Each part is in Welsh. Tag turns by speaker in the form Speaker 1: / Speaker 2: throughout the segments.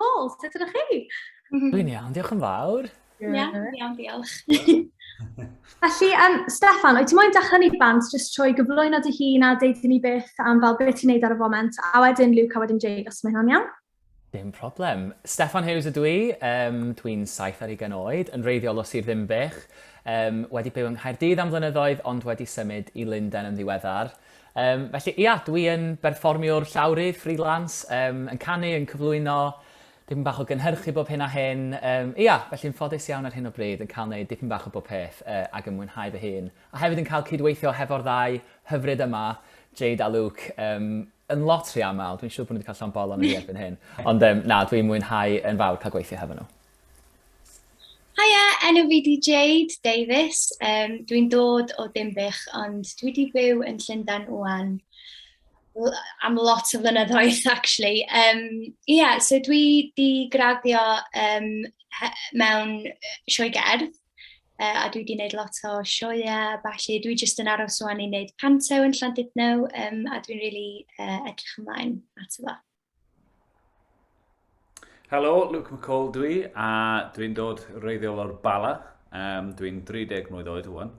Speaker 1: McCall. Sut ydych chi?
Speaker 2: Dwi'n iawn, diolch yn fawr.
Speaker 3: Iawn, iawn, diolch.
Speaker 1: Felly, Steffan, wyt ti moyn dechrau ni bant jyst trwy gyflwyno dy hun a deud i ni beth am fel beth ti'n neud ar y foment, a wedyn Luke a wedyn Jade, os mae hynna'n iawn?
Speaker 2: Dim problem. Steffan Hughes ydw i, dwi'n 27 oed, yn wreiddiol o Sir Ddinbych, wedi byw yng Nghaerdydd am flynyddoedd ond wedi symud i Lundain yn ddiweddar. Felly ia, dwi yn berfformiwr llawrydd, freelance, yn canu, yn cyflwyno, dipyn bach o gynhyrchu bob hyn a hyn. Ia, felly'n ffodus iawn ar hyn o bryd yn cael wneud dipyn bach o bob peth ac yn mwynhau fy hun. A hefyd yn cael cydweithio hefo'r ddau hyfryd yma, Jade a Luke, yn lot rhy aml. Dwi'n siŵr bod nhw wedi cael llond bol o'n i erbyn hyn. Ond na, dwi'n mwynhau yn fawr cael gweithio hefo nhw.
Speaker 3: Haia, enw fi di Jade Davies. Dwi'n dod o Dinbych, ond dwi wedi byw yn Llundain ŵan am lot o flynyddoedd, actually. Yeah, so dwi di graddio mewn sioe gerdd, a dwi wedi gwneud lot o sioeau a ballu. Dwi jyst yn aros ŵan i wneud panto yn Llandudno, a dwi'n really edrych ymlaen ato fo.
Speaker 4: Helo, Luke McCall dwi, a dwi'n dod wreiddiol o'r Bala. Dwi'n 30 mlwydd oed ŵan,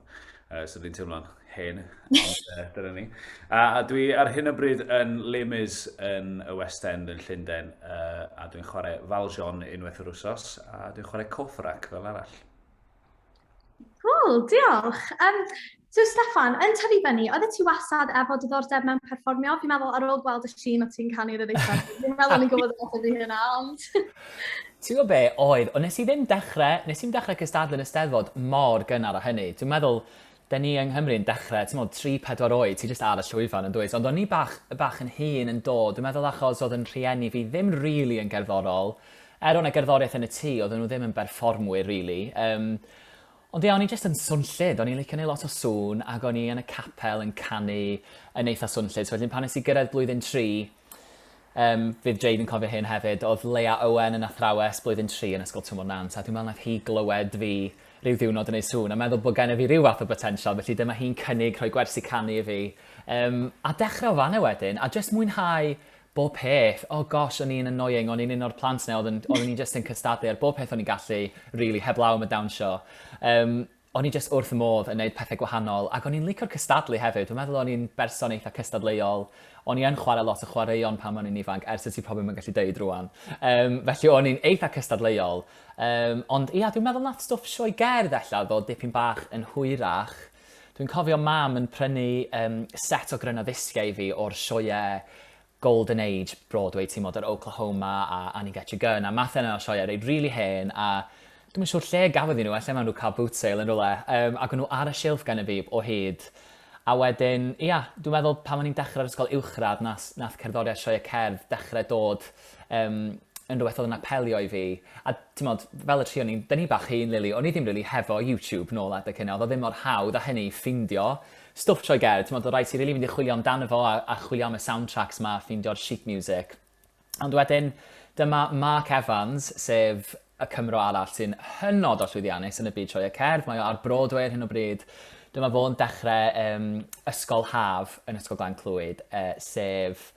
Speaker 4: so dwi'n teimlo'n hen, ond dyna ni. A dwi ar hyn o bryd yn Les Mis yn y West End yn Llundain, a dwi'n chwarae Valjean unwaith yr wsos, a dwi'n chwarae Courfeyrac fel arall.
Speaker 1: Cool, diolch. So Steffan, yn tyfu fyny, oeddet ti wastad efo diddordeb mewn perfformio? Fi'n meddwl ar ôl gweld y llun o ti'n canu yn yr Eisteddfod, fi'n meddwl o'n i'n gwybod y ateb i hynna, ond...
Speaker 2: Ti'n gwybod be, oedd, ond nes i ddim dechrau, nes i'm dechrau cystadlu yn y Steddfod mor gynnar â hynny. Dwi'n meddwl, da ni yng Nghymru yn dechrau, ti'n meddwl, 3-4 oed, ti jyst ar y llwyfan yn dwyt. Ond o'n i bach, bach yn hŷn yn dod, dwi'n meddwl achos oedd yn rhieni fi ddim rili yn gerddorol. Er o' 'na gerddoriaeth yn y tŷ, oedden nhw ddim yn berfformwyr rili. Yym, ond ia, o'n i jyst yn swnllyd, o'n i'n licio neud lot o sŵn, ac o'n i yn y capel yn canu yn eitha swnllyd. So wedyn pan nes i gyrraedd blwyddyn 3, yym, fydd Jade yn cofio hyn hefyd, oedd Leah Owen yn athrawes blwyddyn 3 yn Ysgol Twm o'r Nant, a dwi'n meddwl nath hi glywed fi rhyw ddiwrnod yn neud sŵn a meddwl bod gennyf fi ryw fath o botensial, felly dyma hi'n cynnig rhoi gwersi canu i fi. Yym, a dechrau o fan'na wedyn, a jyst mwynhau bob peth. Oh gosh, o'n i'n annoying, o'n i'n un o'r plant 'na oedd yn, oeddwn i jyst yn cystadlu ar bob peth o'n i'n gallu, really, heblaw am y dawnsio. O'n i jyst wrth y modd yn neud pethau gwahanol, ac o'n i'n licio'r cystadlu hefyd. Dwi'n meddwl o'n i'n berson eitha cystadleuol. O'n i yn chwarae lot o chwaraeon pan o'n i'n ifanc, ers y ti probably ddim yn gallu deud rŵan. Felly o'n i'n eitha cystadleuol. Ond ia, dwi'n meddwl nath stwff sioe gerdd ella ddod dipyn bach yn hwyrach. Dwi'n cofio mam yn prynu set o gryno ddisgiau i fi o'r sioeau Golden Age Broadway, ti'n modd, yr Oklahoma a Annie Get Your Gun a math yna o sioeau reit rili hen a dwi'm yn siŵr lle gafodd hi nhw, ella mewn rhyw car boot sale yn rywle, ac o'n nhw ar y silff gennyf fi o hyd. A wedyn, ia, dwi'n meddwl pan o'n i'n dechrau'r ysgol uwchradd nath, nath cerddoriaeth sioeau cerdd dechrau dod yn rhywbeth oedd yn apelio i fi. A timod, fel y trio ni, da ni bach hŷn, Lily, o'n i ddim rili hefo YouTube nôl adeg hynna, oedd o ddim mor hawdd â hynny i ffindio stwff trwy gerdd, timod, oedd rhaid ti rili fynd i chwilio amdano fo a chwilio am y soundtracks 'ma, ffeindio'r sheet music. Ond wedyn, dyma Mark Evans, sef y Cymro arall sy'n hynod o llwyddiannus yn y byd sioeau cerdd, mae o ar Broadway ar hyn o bryd, dyma fo'n dechrau ysgol haf yn Ysgol Glan Clwyd, sef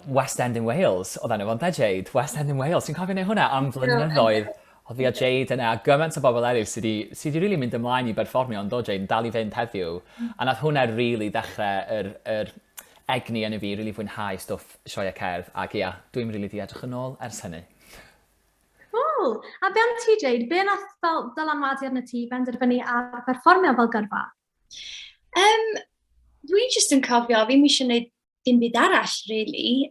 Speaker 2: West End in Wales oedd enw fo ynde Jade? West End in Wales. Ti'n cofio neud hwnna am flynyddoedd? Oedd fi a Jade yna a gymaint o bobl eraill sy 'di sy 'di rili mynd ymlaen i berfformio yn do Jade yn dal i fynd heddiw. A nath hwnna rili ddechre yr yr egni yn y fi rili fwynhau stwff sioeau cerdd ac ia, dwi'm rili 'di edrych yn ôl ers hynny.
Speaker 1: Cool! A be am ti Jade? Be nath fel dylanwadu arnat ti i benderfynu ar berfformio fel gyrfa?
Speaker 3: Dwi jyst yn cofio, fi'm isio wneud dim byd arall, really.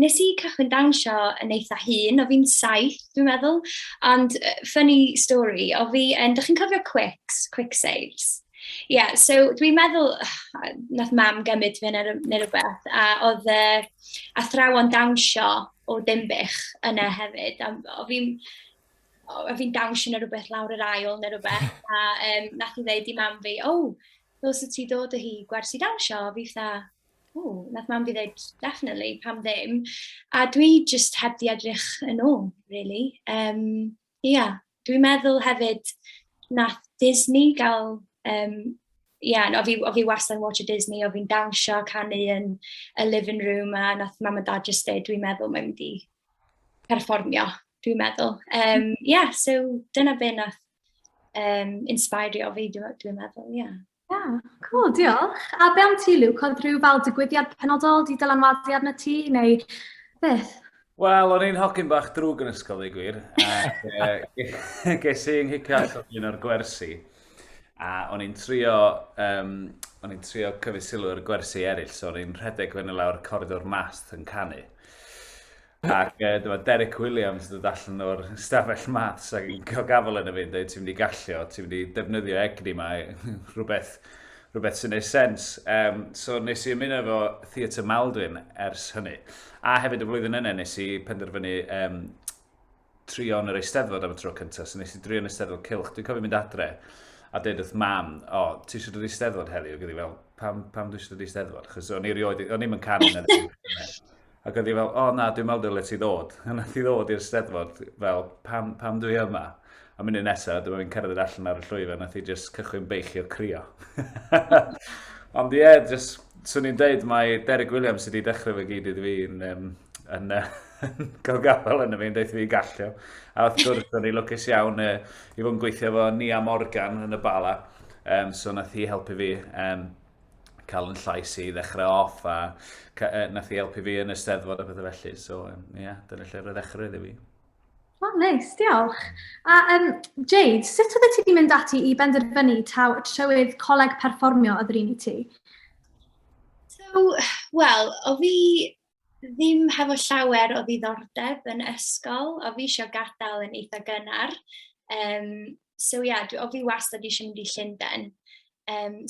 Speaker 3: Nes i cychwyn dawnsio yn eitha hŷn, o fi'n 7, dwi'n meddwl. Ond funny story, o fi yn... Dach chi'n cofio Quicks, Quick Saves? Ie, yeah, so dwi'n meddwl, nath mam gymryd fi neu rhywbeth, a oedd athrawon dawnsio o Dinbych yna hefyd. A o fi'n dawnsio neu rhywbeth lawr yr ail neu rhywbeth, a nath hi ddeud i mam fi, "O, ddylse ti dod â hi gwersi dawnsio?" A fi fatha, "O," nath mam fi ddeud, "Definitely, pam ddim?" A dwi jyst heb di edrych yn ôl, really. Ia, dwi'n meddwl hefyd nath Disney gael, ia, o fi wastad yn watch Disney, o fi'n dawnsio, canu yn y living room, a nath mam a dad jyst dweud, "Dwi'n meddwl mae'n mynd i perfformio, dwi'n meddwl. Yeah, so dyna be nath inspirio fi, dwi'n dwi meddwl, yeah.
Speaker 1: Yeah, cool, diolch. A be am ti, Luke? Oedd rhyw fel digwyddiad penodol di dylanwadu arno ti, neu beth?
Speaker 4: Wel, o'n i'n hogyn bach drwg yn ysgol, dweud gwir. Ac ges i'n nghicio allan un o'r gwersi. A o'n i'n trio, o'n i'n trio cyfyd sylw ar gwersi eraill, so o'n i'n rhedeg fyny lawr coridor mast yn canu. Ac dyma Derek Williams yn dod allan o'r stafell maths ac yn cael gafel yn y fi yn dweud ti'n mynd i gallio, ti'n mynd i defnyddio egni ma, rhywbeth, rhywbeth sy'n neud sens. So nes i ymuno efo Theatr Maldwyn ers hynny. A hefyd y flwyddyn yna nes i penderfynu trio yn yr Eisteddfod am y tro cyntaf. So nes i drio yn Eisteddfod Cylch. Dwi'n cofio mynd adre a dweud wrth mam, o, oh, ti eisiau dod i Eisteddfod heddiw? Ac oedd hi fel, pam, pam dwi eisiau dod i Eisteddfod? Chos o'n i erioed, o'n i'm yn canu na ddim. Ac oedd hi fel, o oh, na, dwi'n meddwl dyle ti ddod. A nath hi ddod i'r Steddfod fel, pam, pam dwi yma? A munud nesaf, dyma fi'n cerdded allan ar y llwyfan, nath hi just cychwyn beichio crio. Ond ie, yeah, just, swn i'n deud, mae Derek Williams sydd wedi dechrau fe gyd iddi fi yn, um, yn, yn cael gafael yn y fi'n deud fi gallio. A wrth gwrs, o'n i'n lwcus iawn i fod yn gweithio efo Nia Morgan yn y Bala. So nath hi helpu fi cael yn llais i ddechrau off a nath hi helpu fi yn y Steddfod a pethau felly. So, ie, yeah, dyna lle roedd ddechrau iddi fi.
Speaker 1: Oh, nice, diolch. A Jade, sut oeddet ti wedi mynd ati i benderfynu taw trywydd coleg perfformio oedd yr un i ti?
Speaker 3: So, wel, o fi ddim hefo llawer o ddiddordeb yn ysgol, o fi eisiau gadael yn eitha gynnar. So ie, yeah, o fi wastad eisiau mynd i Llundain.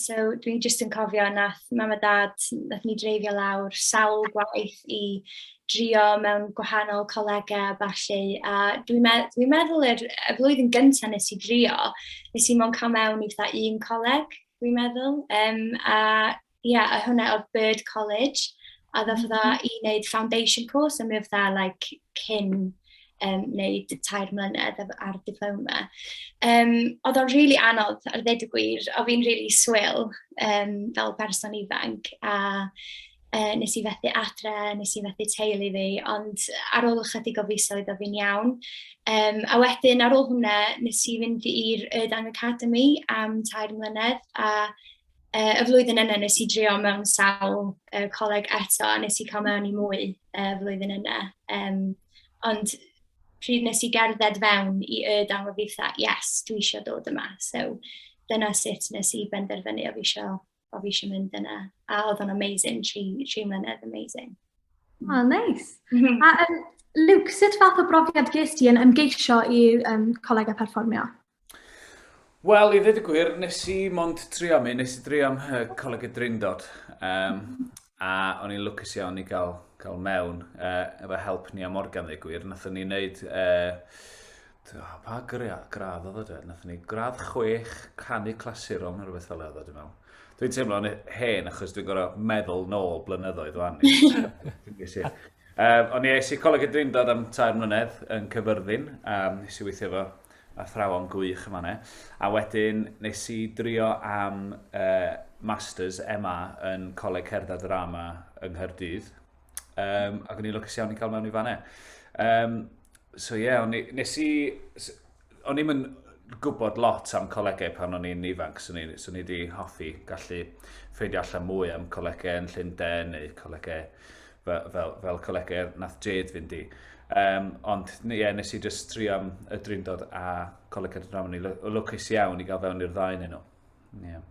Speaker 3: So dwi'n jyst yn cofio nath mam a dad, nath ni dreifio lawr sawl gwaith i drio mewn gwahanol colegau a ballu, a dwi'n me dwi meddwl yr, y flwyddyn gyntaf nes i drio, nes i mo'n cael mewn i fatha un coleg, dwi'n meddwl. A ie, yeah, a hwnna oedd Bird College, a ddoth fatha i wneud foundation course, a mi oedd fatha like, cyn wneud 3 mlynedd ar diploma. Oedd o'n rili really anodd ar ddweud y gwir, o fi'n rili really swil fel person ifanc, a nes i fethu adre, nes i fethu teulu fi, ond ar ôl ychydig o fisoedd o fi'n iawn. A wedyn ar ôl hwnna, nes i fynd i'r Urdang Academy am 3 mlynedd, a y flwyddyn yna nes i drio mewn sawl coleg eto, a nes i cael mewn i mwy flwyddyn yna. Ond pryd nes i gerdded fewn i Urdang, o fi fatha, yes, dwi eisiau dod yma. So dyna sut nes i benderfynu o fi eisiau, o fi eisiau mynd yna. A oedd o'n amazing, 3 mlynedd amazing.
Speaker 1: Oh, nice. A Luke, sut fath o brofiad ges ti yn ymgeisio i coleg a perfformio?
Speaker 4: Wel, i ddweud y gwir, nes i mond trio am un, nes i drio am Coleg y Drindod. A o'n i'n lwcus iawn i gael, gael mewn, efo help Nia Morgan, ddweud gwir. Nathon ni wneud, pa gradd oedd o, dweud? Nathon ni gradd 6 canu clasurol, neu rhywbeth fel oedd o, dwi'n meddwl. Dwi'n teimlo'n hen achos dwi'n gorfod meddwl nôl blynyddoedd wan. O'n i es i Coleg y Drindod am 3 mlynedd yn Cyfyrddin. Nes i weithio efo athrawon gwych yma ne. A wedyn nes i drio am Masters MA yn Coleg Cerdd a Drama yng Nghaerdydd. Ac o'n i'n lwcus iawn i cael mewn i fanne. So ie, yeah, o'n i, nes i, o'n i'm yn gwybod lot am colegau pan o'n i'n ifanc, so ni, so ni wedi hoffi gallu ffeindio allan mwy am colegau yn Llundain neu colegau fel, fel, fel colegau nath Jade fynd i. Ond ie, yeah, nes i just trio am y Drindod a Coleg Cerdd a Drama. O'n i'n lwcus iawn i gael fewn i'r ddau yn nhw. Yeah.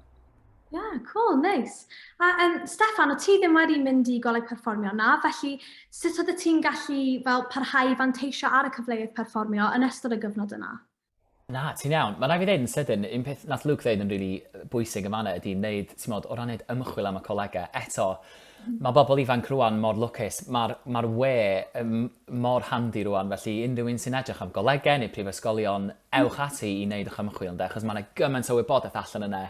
Speaker 1: Yeah, cool, nice. A Steffan, o ti ddim wedi mynd i goleg perfformio na, felly sut oeddet ti'n gallu fel parhau i fanteisio ar y cyfleoedd perfformio yn ystod y gyfnod yna?
Speaker 2: Na, ti'n iawn. Mae rhaid fi ddeud yn sydyn, un peth nath Luke ddeud yn rili bwysig yn fanna ydy wneud, ti'n modd, o ran wneud ymchwil am y colegau. Eto, mae bobl ifanc rwan mor lwcus, mae'r ma we mor handi rwan, felly unrhyw un sy'n edrych am golegau neu prifysgolion, ewch ati i wneud eich ymchwil ynde, achos mae yna gymaint o wybodaeth allan yna.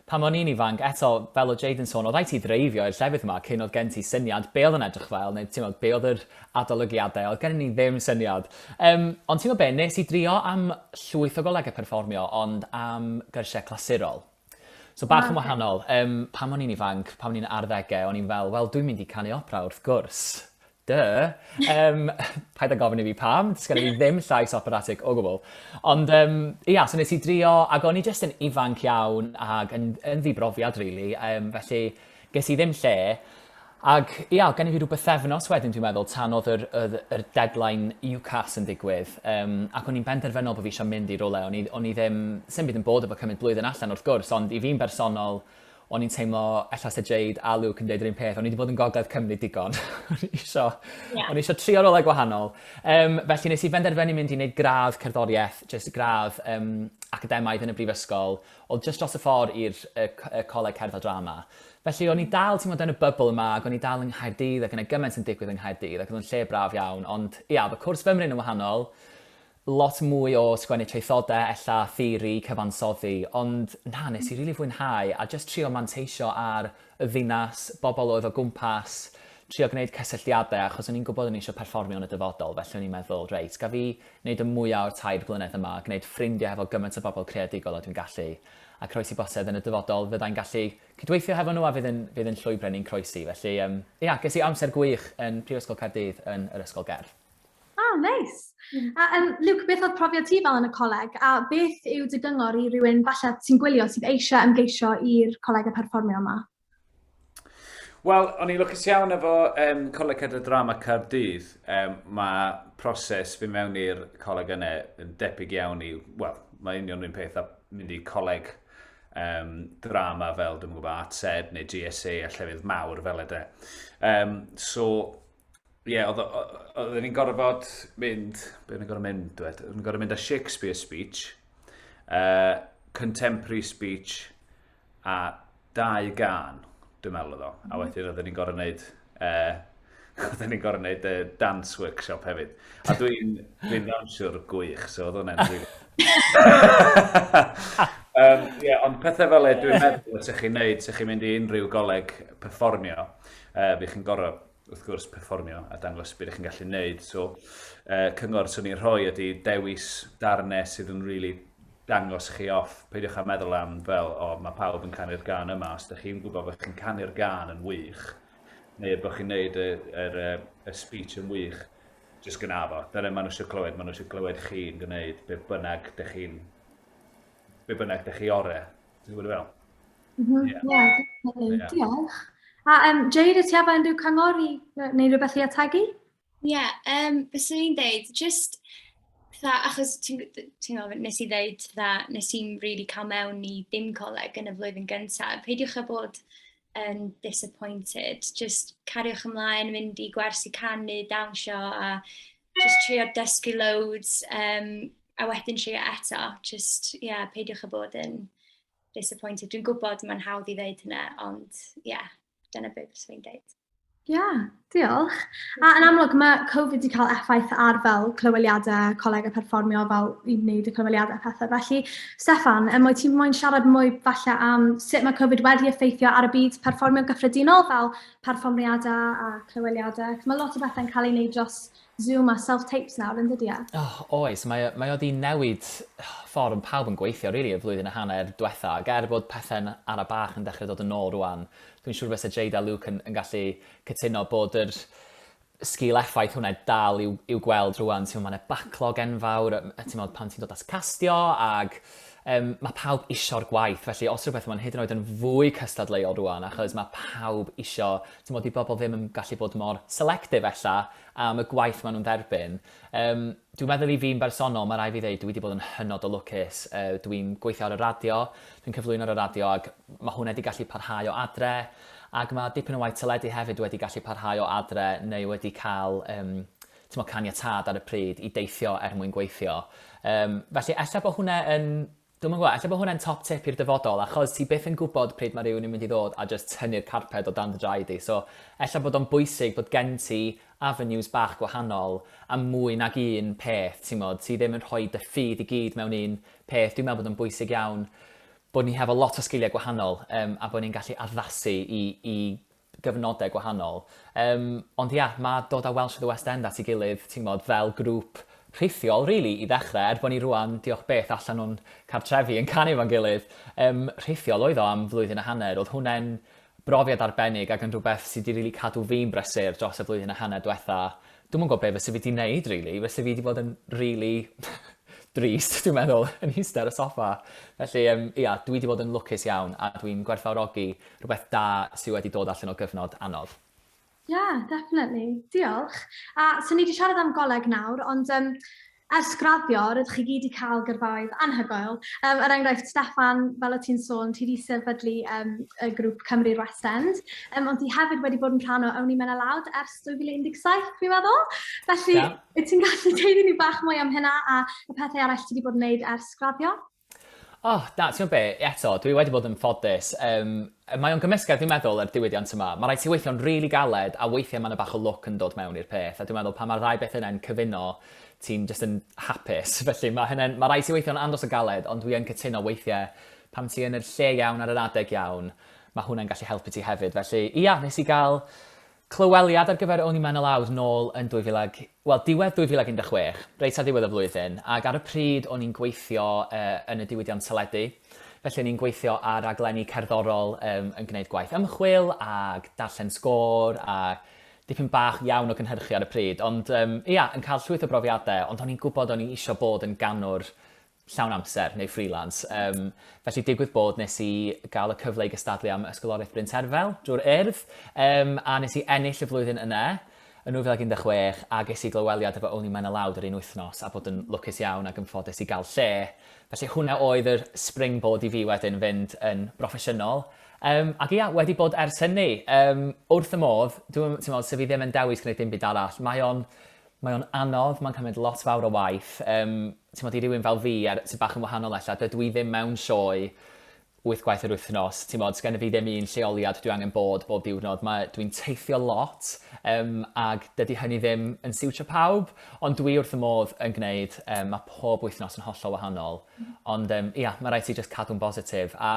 Speaker 2: Pan o'n i'n ifanc, eto, fel oedd Jade yn sôn, oedd rhaid ti ddreifio i'r llefydd yma cyn oedd gen ti syniad be oedd yn edrych fel, neu ti'n meddwl, be oedd yr adolygiadau, oedd gen i ddim syniad. Ond ti'n gwybod be, nes i drio am llwyth o golegau perfformio, ond am gyrsiau clasurol. So bach yn wahanol. Pan o'n i'n ifanc, pan o'n i'n arddegau, o'n i'n fel, wel, dwi'n mynd i canu opera wrth gwrs. Duh. Um, paid â gofyn i fi pam, sgynna fi ddim llais operatic o gwbl. Ond, um, ia, so nes i drio, ac o'n i jyst yn ifanc iawn ac yn, yn ddibrofiad, really. Um, felly, ges i ddim lle. Ac, ia, gen i fi rhyw bythefnos wedyn, dwi'n meddwl, tan oedd yr, yr, yr deadline UCAS yn digwydd. Um, ac o'n i'n benderfynol bod fi eisiau mynd i rywle. O'n i, o'n i ddim, sy'n byd yn bod efo cymryd blwyddyn allan, wrth gwrs, ond i fi'n bersonol, o'n i'n teimlo, ella se Jade a Luke yn deud yr un peth, o'n i wedi bod yn Gogledd Cymru digon. o'n i isio, yeah. o'n i isio trio rolau gwahanol. Um, felly nes i benderfynu mynd i wneud gradd cerddoriaeth, jyst gradd um, academaidd yn y brifysgol, oedd jyst dros y ffordd i'r y, y coleg cerdd a drama. Felly o'n i dal, ti'n gwybod, yn y bubble yma, ac o'n i dal yng Nghaerdydd, ac yna gymaint yn digwydd yng Nghaerdydd, ac oedd o'n lle braf iawn, ond ia, oedd y cwrs fymryn yn wahanol, lot mwy o sgwennu traethodau, ella theori, cyfansoddi, ond na, nes i rili fwynhau a jyst trio manteisio ar y ddinas, bobl oedd o gwmpas, trio gwneud cysylltiadau, achos o'n i'n gwybod o'n i eisiau perfformio yn y dyfodol, felly o'n i'n meddwl, reit, gaf fi wneud y mwyaf o'r 3 blynedd yma, gwneud ffrindiau hefo gymaint o bobl creadigol a dwi'n gallu, a croesi bysedd yn y dyfodol fyddai'n gallu cydweithio hefo nhw a fydd yn, fydd yn llwybrau ni'n croesi. Felly, um, ia, ges i amser gwych yn Prifysgol Caerdydd yn yr Ysgol Gerdd.
Speaker 1: Ah, neis. A um, Luke, beth oedd profiad ti fel yn y coleg? A beth yw dy gyngor i rywun falle sy'n gwylio sydd eisiau ymgeisio i'r coleg y perfformio yma?
Speaker 4: Wel, o'n i'n lwcus iawn efo um, Coleg Cerdd a Drama Caerdydd. Um, mae proses fi mewn i'r coleg yna yn debyg iawn i, wel, mae union un peth a mynd i coleg um, drama fel, dwi'n gwybod, ATSED neu GSA a llefydd mawr fel yde. Um, so, ie, yeah, oedden ni'n gorfod mynd, be o'n i'n gorfod mynd, dwed? Oedden ni'n gorfod mynd â Shakespeare speech, contemporary speech, a dau gan, dwi'n meddwl oedd o. A mhm. wedyn oedden ni'n gorfod gwneud, oedden ni'n gorfod gwneud dance workshop hefyd. A dwi'n dwi ddansiwr gwych, so oedd hwnna'n rili... um, yeah, ond pethau fel e, dwi'n meddwl, os ych chi'n neud, os ych chi'n mynd i unrhyw goleg perfformio, fi chi'n gorfod wrth gwrs, perfformio a dangos beth ydych chi'n gallu neud. So, cyngor swn i'n rhoi ydy dewis darnau sydd yn really dangos chi off. Peidiwch â meddwl am fel, o, oh, mae pawb yn canu'r gan yma. Os ydych chi'n gwybod bod chi'n canu'r gan yn wych, neu bod chi'n neud y, y, y, y speech yn wych, jyst gyna fo. Dyna maen nhw eisiau clywed. Maen nhw eisiau clywed chi'n gwneud be bynnag ydych chi'n be bynnag ydych chi ore. Ti'n gwybod fel?
Speaker 1: Mm -hmm. Yeah. Yeah, yeah. Diolch. A um, Jade, ti efo unrhyw cyngor i, neu rhywbeth i ategu?
Speaker 3: Ie, yeah, um, byswn i'n deud, just, fatha, achos ti'n ti gofyn, nes i ddeud, fatha, nes i'n really cael mewn i dim coleg yn y flwyddyn gyntaf. Peidiwch â bod yn disappointed, just cariwch ymlaen, mynd i gwersi canu, dawnsio a just trio dysgu loads, um, a wedyn trio eto. Just, yeah, peidiwch â bod yn disappointed. Dwi'n gwybod mae'n hawdd i ddeud hynna, ond yeah, dyna beth fyswn i'n deud.
Speaker 1: Ie, yeah, diolch. A yn amlwg mae Covid wedi cael effaith ar fel clyweliadau, coleg a perfformio fel i wneud y clyweliadau a pethau. Felly, Steffan, um, wyt ti'n moyn siarad mwy falle am sut mae Covid wedi effeithio ar y byd perfformio gyffredinol fel perfformiadau a clyweliadau? Mae lot o bethau'n cael ei wneud dros Zoom a self-tapes nawr, yn dydy e?
Speaker 2: Oh, oes, mae, mae o di newid ffordd yn pawb yn gweithio, really, y flwyddyn a hanner diwetha. Ac er bod pethau'n ara bach yn dechrau dod yn ôl rwan, dwi'n siŵr fysa Jade a Luke yn, yn gallu cytuno bod yr sgil effaith hwnna dal i'w, i'w gweld rwan. Ti'n meddwl, mae'n backlog enfawr, ti'n meddwl, pan ti'n dod at castio, ag um, mae pawb isio'r gwaith. Felly, os rhywbeth, mae'n hyd yn oed yn fwy cystadleuol rwan, achos mae pawb isio, ti'n meddwl, di bobl ddim yn gallu bod mor selective ella am y gwaith maen nhw'n dderbyn. Um, dwi'n meddwl i fi'n bersonol, mae rai fi ddeud, dwi wedi bod yn hynod o lwcus. Uh, dwi'n gweithio ar y radio, dwi'n cyflwyno ar y radio ac mae hwnna wedi gallu parhau o adre. Ac mae dipyn o waith teledu hefyd wedi gallu parhau o adre neu wedi cael um, mo, caniatâd ar y pryd i deithio er mwyn gweithio. Um, felly, ella bod hwnna yn Dwi'm yn gwybod, ella bod hwnna'n top tip i'r dyfodol, achos ti byth yn gwybod pryd mae rhywun yn mynd i ddod a jyst tynnu'r carped o dan dy draed di. So, ella bod o'n bwysig bod gen ti avenues bach gwahanol a mwy nag un peth, ti'n gwbod, ti ddim yn rhoi dy ffydd i gyd mewn un peth. Dwi'n meddwl bod o'n bwysig iawn bod ni hefo lot o sgiliau gwahanol um, a bod ni'n gallu addasu i, i gyfnodau gwahanol. Um, ond ia, mae dod â Welsh of the West End at ei gilydd, ti'n gwybod, fel grŵp rhithiol, really, i ddechrau, er bod ni rwan, diolch beth, allan o'n cartrefi yn canu efo'n gilydd, um, rhithiol oedd o am flwyddyn a hanner. Oedd hwnna'n brofiad arbennig ac yn rhywbeth sydd wedi rili cadw fi'n brysur dros y flwyddyn a hanner diwetha. Dwi'm yn gwybod be fyse fi 'di wneud rili, fyse fi 'di bod yn rili drist dwi'n meddwl yn iste ar y soffa. Felly yym ia, dwi 'di bod yn lwcus iawn a dwi'n gwerthfawrogi rhywbeth da sy wedi dod allan o gyfnod anodd.
Speaker 1: Yeah, definitely. Diolch. A so ni wedi siarad am goleg nawr, ond um, ers graddio, rydych chi gyd wedi cael gyrfaoedd anhygoel. Er enghraifft, Steffan, fel o ti'n sôn, ti wedi sefydlu y grŵp Cymru'r West End, ond ti hefyd wedi bod yn rhan o Only Men Aloud ers 2017, fi'n meddwl. Felly, yeah. Ti'n gallu deud i ni bach mwy am hynna a y pethau arall ti wedi bod yn gwneud ers graddio?
Speaker 2: O, oh, na, ti'n be, eto, dwi wedi bod yn ffodus. Mae o'n gymysgedd, dwi'n meddwl, yr diwydiant yma. Mae rhaid ti weithio'n rili really galed, a weithiau mae yna bach o lwc yn dod mewn i'r peth. A dwi'n meddwl, pan mae'r ddau beth yna'n cyfuno, ti'n just yn hapus. Felly mae hynny'n, mae rhaid ti weithio'n andros o galed, ond dwi yn cytuno weithiau, pan ti yn yr lle iawn ar yr adeg iawn, mae hwnna'n gallu helpu ti hefyd. Felly, ia, nes i gael clyweliad ar gyfer Only Men Aloud nôl yn 2000 ag, wel, diwedd 2016, reit ar ddiwedd y flwyddyn, ac ar y pryd o'n i'n gweithio uh, yn y diwydiant teledu. Felly o'n i'n gweithio ar raglenni cerddorol um, yn gwneud gwaith ymchwil ac darllen sgôr a dipyn bach iawn o gynhyrchu ar y pryd. Ond um, ia, yn cael llwyth o brofiadau, ond o'n i'n gwybod o'n i eisiau bod yn ganwr llawn amser neu freelance. Felly digwydd bod nes i gael y cyfle i gystadlu am Ysgoloriaeth Bryn Terfel drwy'r Urdd, a nes i ennill y flwyddyn yna yn 2016 a ges i glyweliad efo Only Men Aloud yr un wythnos a bod yn lwcus iawn ac yn ffodus i gael lle. Felly hwnna oedd yr springboard i fi wedyn fynd yn broffesiynol. Ac ia, wedi bod ers hynny. Wrth y modd, dwi'n, ti'n meddwl, fi ddim yn dewis gwneud dim byd arall. Mae o'n mae o'n anodd, mae'n cymryd lot fawr o waith. T'mod i rywun fel fi er sy bach yn wahanol ella, dydw i ddim mewn sioe wyth gwaith yr wythnos, t'mod, sgenna fi ddim un lleoliad dwi angen bod bob diwrnod, mae dwi'n teithio lot, ag dydy hynny ddim yn siwtio pawb, ond dwi wrth y modd yn gwneud, ma' pob wythnos yn hollol wahanol, ond ia, ma' raid ti jyst cadw'n bositif a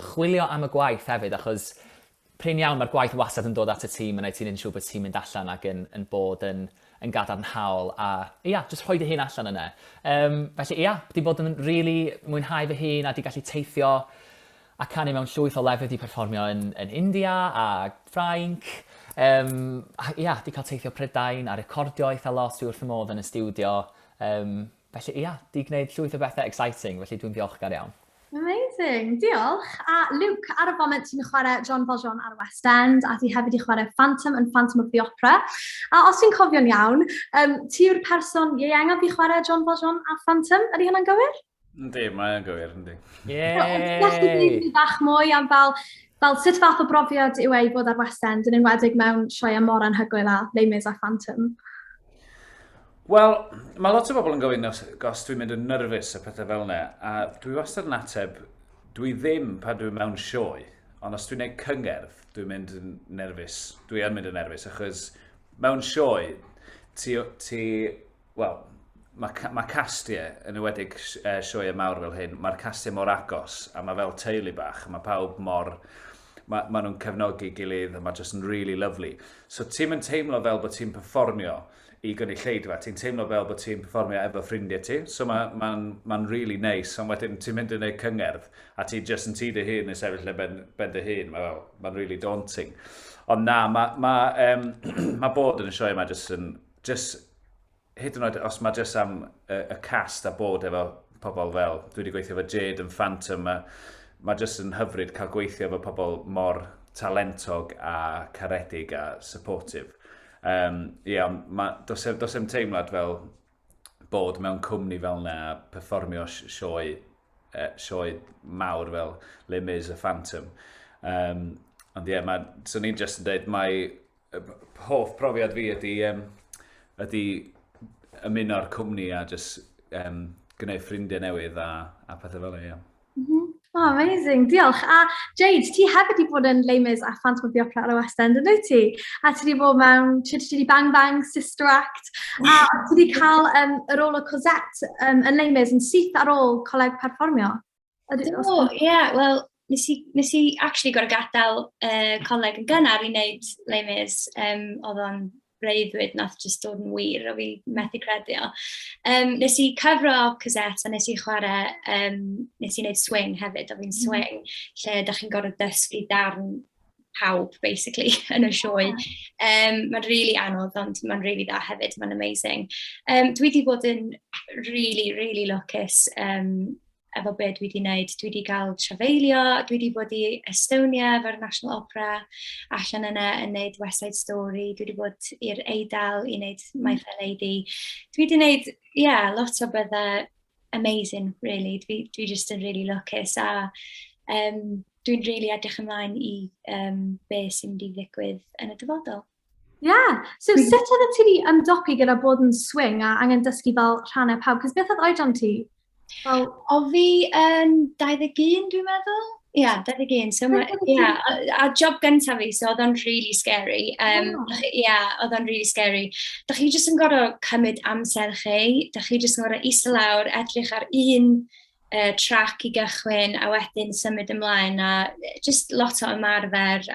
Speaker 2: chwilio am y gwaith hefyd achos Prin iawn, mae'r gwaith wastad yn dod at y tîm a wneud ti'n yn siŵr bod ti'n mynd allan ac yn, yn bod yn, yn gadarnhaol a ia, jyst rhoi dy hun allan yna. Felly ia, di bod yn really mwynhau fy hun a di gallu teithio a canu mewn llwyth o lefydd, di perfformio yn, yn India a Ffrainc. A ia, di cael teithio Prydain a recordio eitha lot, dwi wrth y modd yn y stiwdio. Felly ia, di gwneud llwyth o bethau exciting, felly dwi'n ddiolchgar iawn.
Speaker 1: Amazing, diolch. A Luke, ar y foment ti'n chwarae Jean Valjean ar y West End, a ti hefyd i chwarae Phantom yn Phantom of the Opera. A os ti'n cofio'n iawn, ti yw'r person ieuengaf i chwarae Jean Valjean a Phantom, ydy hynna'n gywir?
Speaker 4: Yndi, mae'n gywir, yndi.
Speaker 1: Yay! Bach mwy am fel, fel sut fath o brofiad yw e i fod ar West End, yn enwedig mewn sioeau mor anhygoel â Les Mis a Phantom?
Speaker 4: Wel, mae lot o bobl yn gofyn os, os dwi'n mynd yn nerfus a pethau fel yna, a dwi wastad yn ateb, dwi ddim pan dwi'n mewn sioe, ond os dwi'n gwneud cyngerdd, dwi'n mynd yn nerfus. Dwi yn mynd yn nerfus, achos mewn sioe, ti, ti wel, mae, ma castiau, yn ewedig sioeau mawr fel hyn, mae'r castiau mor agos, a mae fel teulu bach, a mae pawb mor, mae, ma nhw'n cefnogi gilydd, a mae jyst yn really lovely. So ti'n mynd teimlo fel bod ti'n perfformio i gynulleidfa, ti'n teimlo fel bod ti'n perfformio efo ffrindiau ti, so mae'n ma, ma, ma really nice, ond wedyn ti'n mynd yn ei cyngerdd, a ti jyst yn ti dy hun yn sefyll yn ben, ben dy hun, mae'n ma really daunting. Ond na, mae ma, ma bod yn y sioe yma jyst yn, jyst hyd yn oed os mae jyst am y, y cast a bod efo pobl fel, dwi wedi gweithio efo Jade yn Phantom, mae, mae jyst yn hyfryd cael gweithio efo pobl mor talentog a caredig a supportive. Yeah, ma, does, e, does e'm teimlad fel bod mewn cwmni fel yna, perfformio sioe, sioe mawr fel Les Mis a Phantom. Ond ie, yeah, so ni'n just yn dweud, mae hoff profiad fi ydy, ydy ymuno â'r cwmni a just gwneud ffrindiau newydd a pethau fel yna, ie.
Speaker 1: Oh, amazing, diolch. A Jade, ti hefyd wedi bod yn Les Mis a Phantom of the Opera ar y West End, yn dwyt ti? A ti wedi bod mewn Chitty Chitty Bang Bang, Sister Act, a ti wedi cael y rôl o Cosette yn Les Mis yn syth ar ôl coleg perfformio.
Speaker 3: Do, ie, yeah, wel, nes i, nes i actually gorau gadael coleg yn gynnar i wneud Les Mis. Oedd o'n breuddwyd nath jyst dod yn wir, o fi methu credu o. Nes i cyfro Cosette a nes i chwarae, nes i wneud swing hefyd, o fi'n swing, lle da chi'n gorfod dysgu darn pawb, basically, yn y sioe. Mae'n really anodd, ond mae'n really dda hefyd, mae'n amazing. Dwi wedi bod yn really, really lwcus efo be dwi wedi wneud. Dwi wedi cael trafeilio, dwi wedi bod i Estonia efo'r National Opera allan yna yn wneud West Side Story, dwi wedi bod i'r Eidal i wneud My Fair Lady. Dwi wedi wneud, yeah, lot o bethau amazing, really. Dwi just yn really lwcus a dwi'n really edrych ymlaen i be sy'n mynd i ddigwydd yn y dyfodol.
Speaker 1: Yeah. So sut oedd ti wedi ymdopi gyda bod yn swing a angen dysgu fel rhannau pawb? Cos beth oedd oedran ti?
Speaker 3: Fel... O fi yn 21, dwi'n meddwl. Ie, yeah, 21. So, ma, yeah, a job gyntaf fi, so oedd o'n really scary. Yeah, oedd o'n really scary. Da chi jyst yn gorfod cymryd amser chi. Da chi jyst yn gorfod eistedd lawr, edrych ar un track i gychwyn, a wedyn symud ymlaen. A just lot o ymarfer.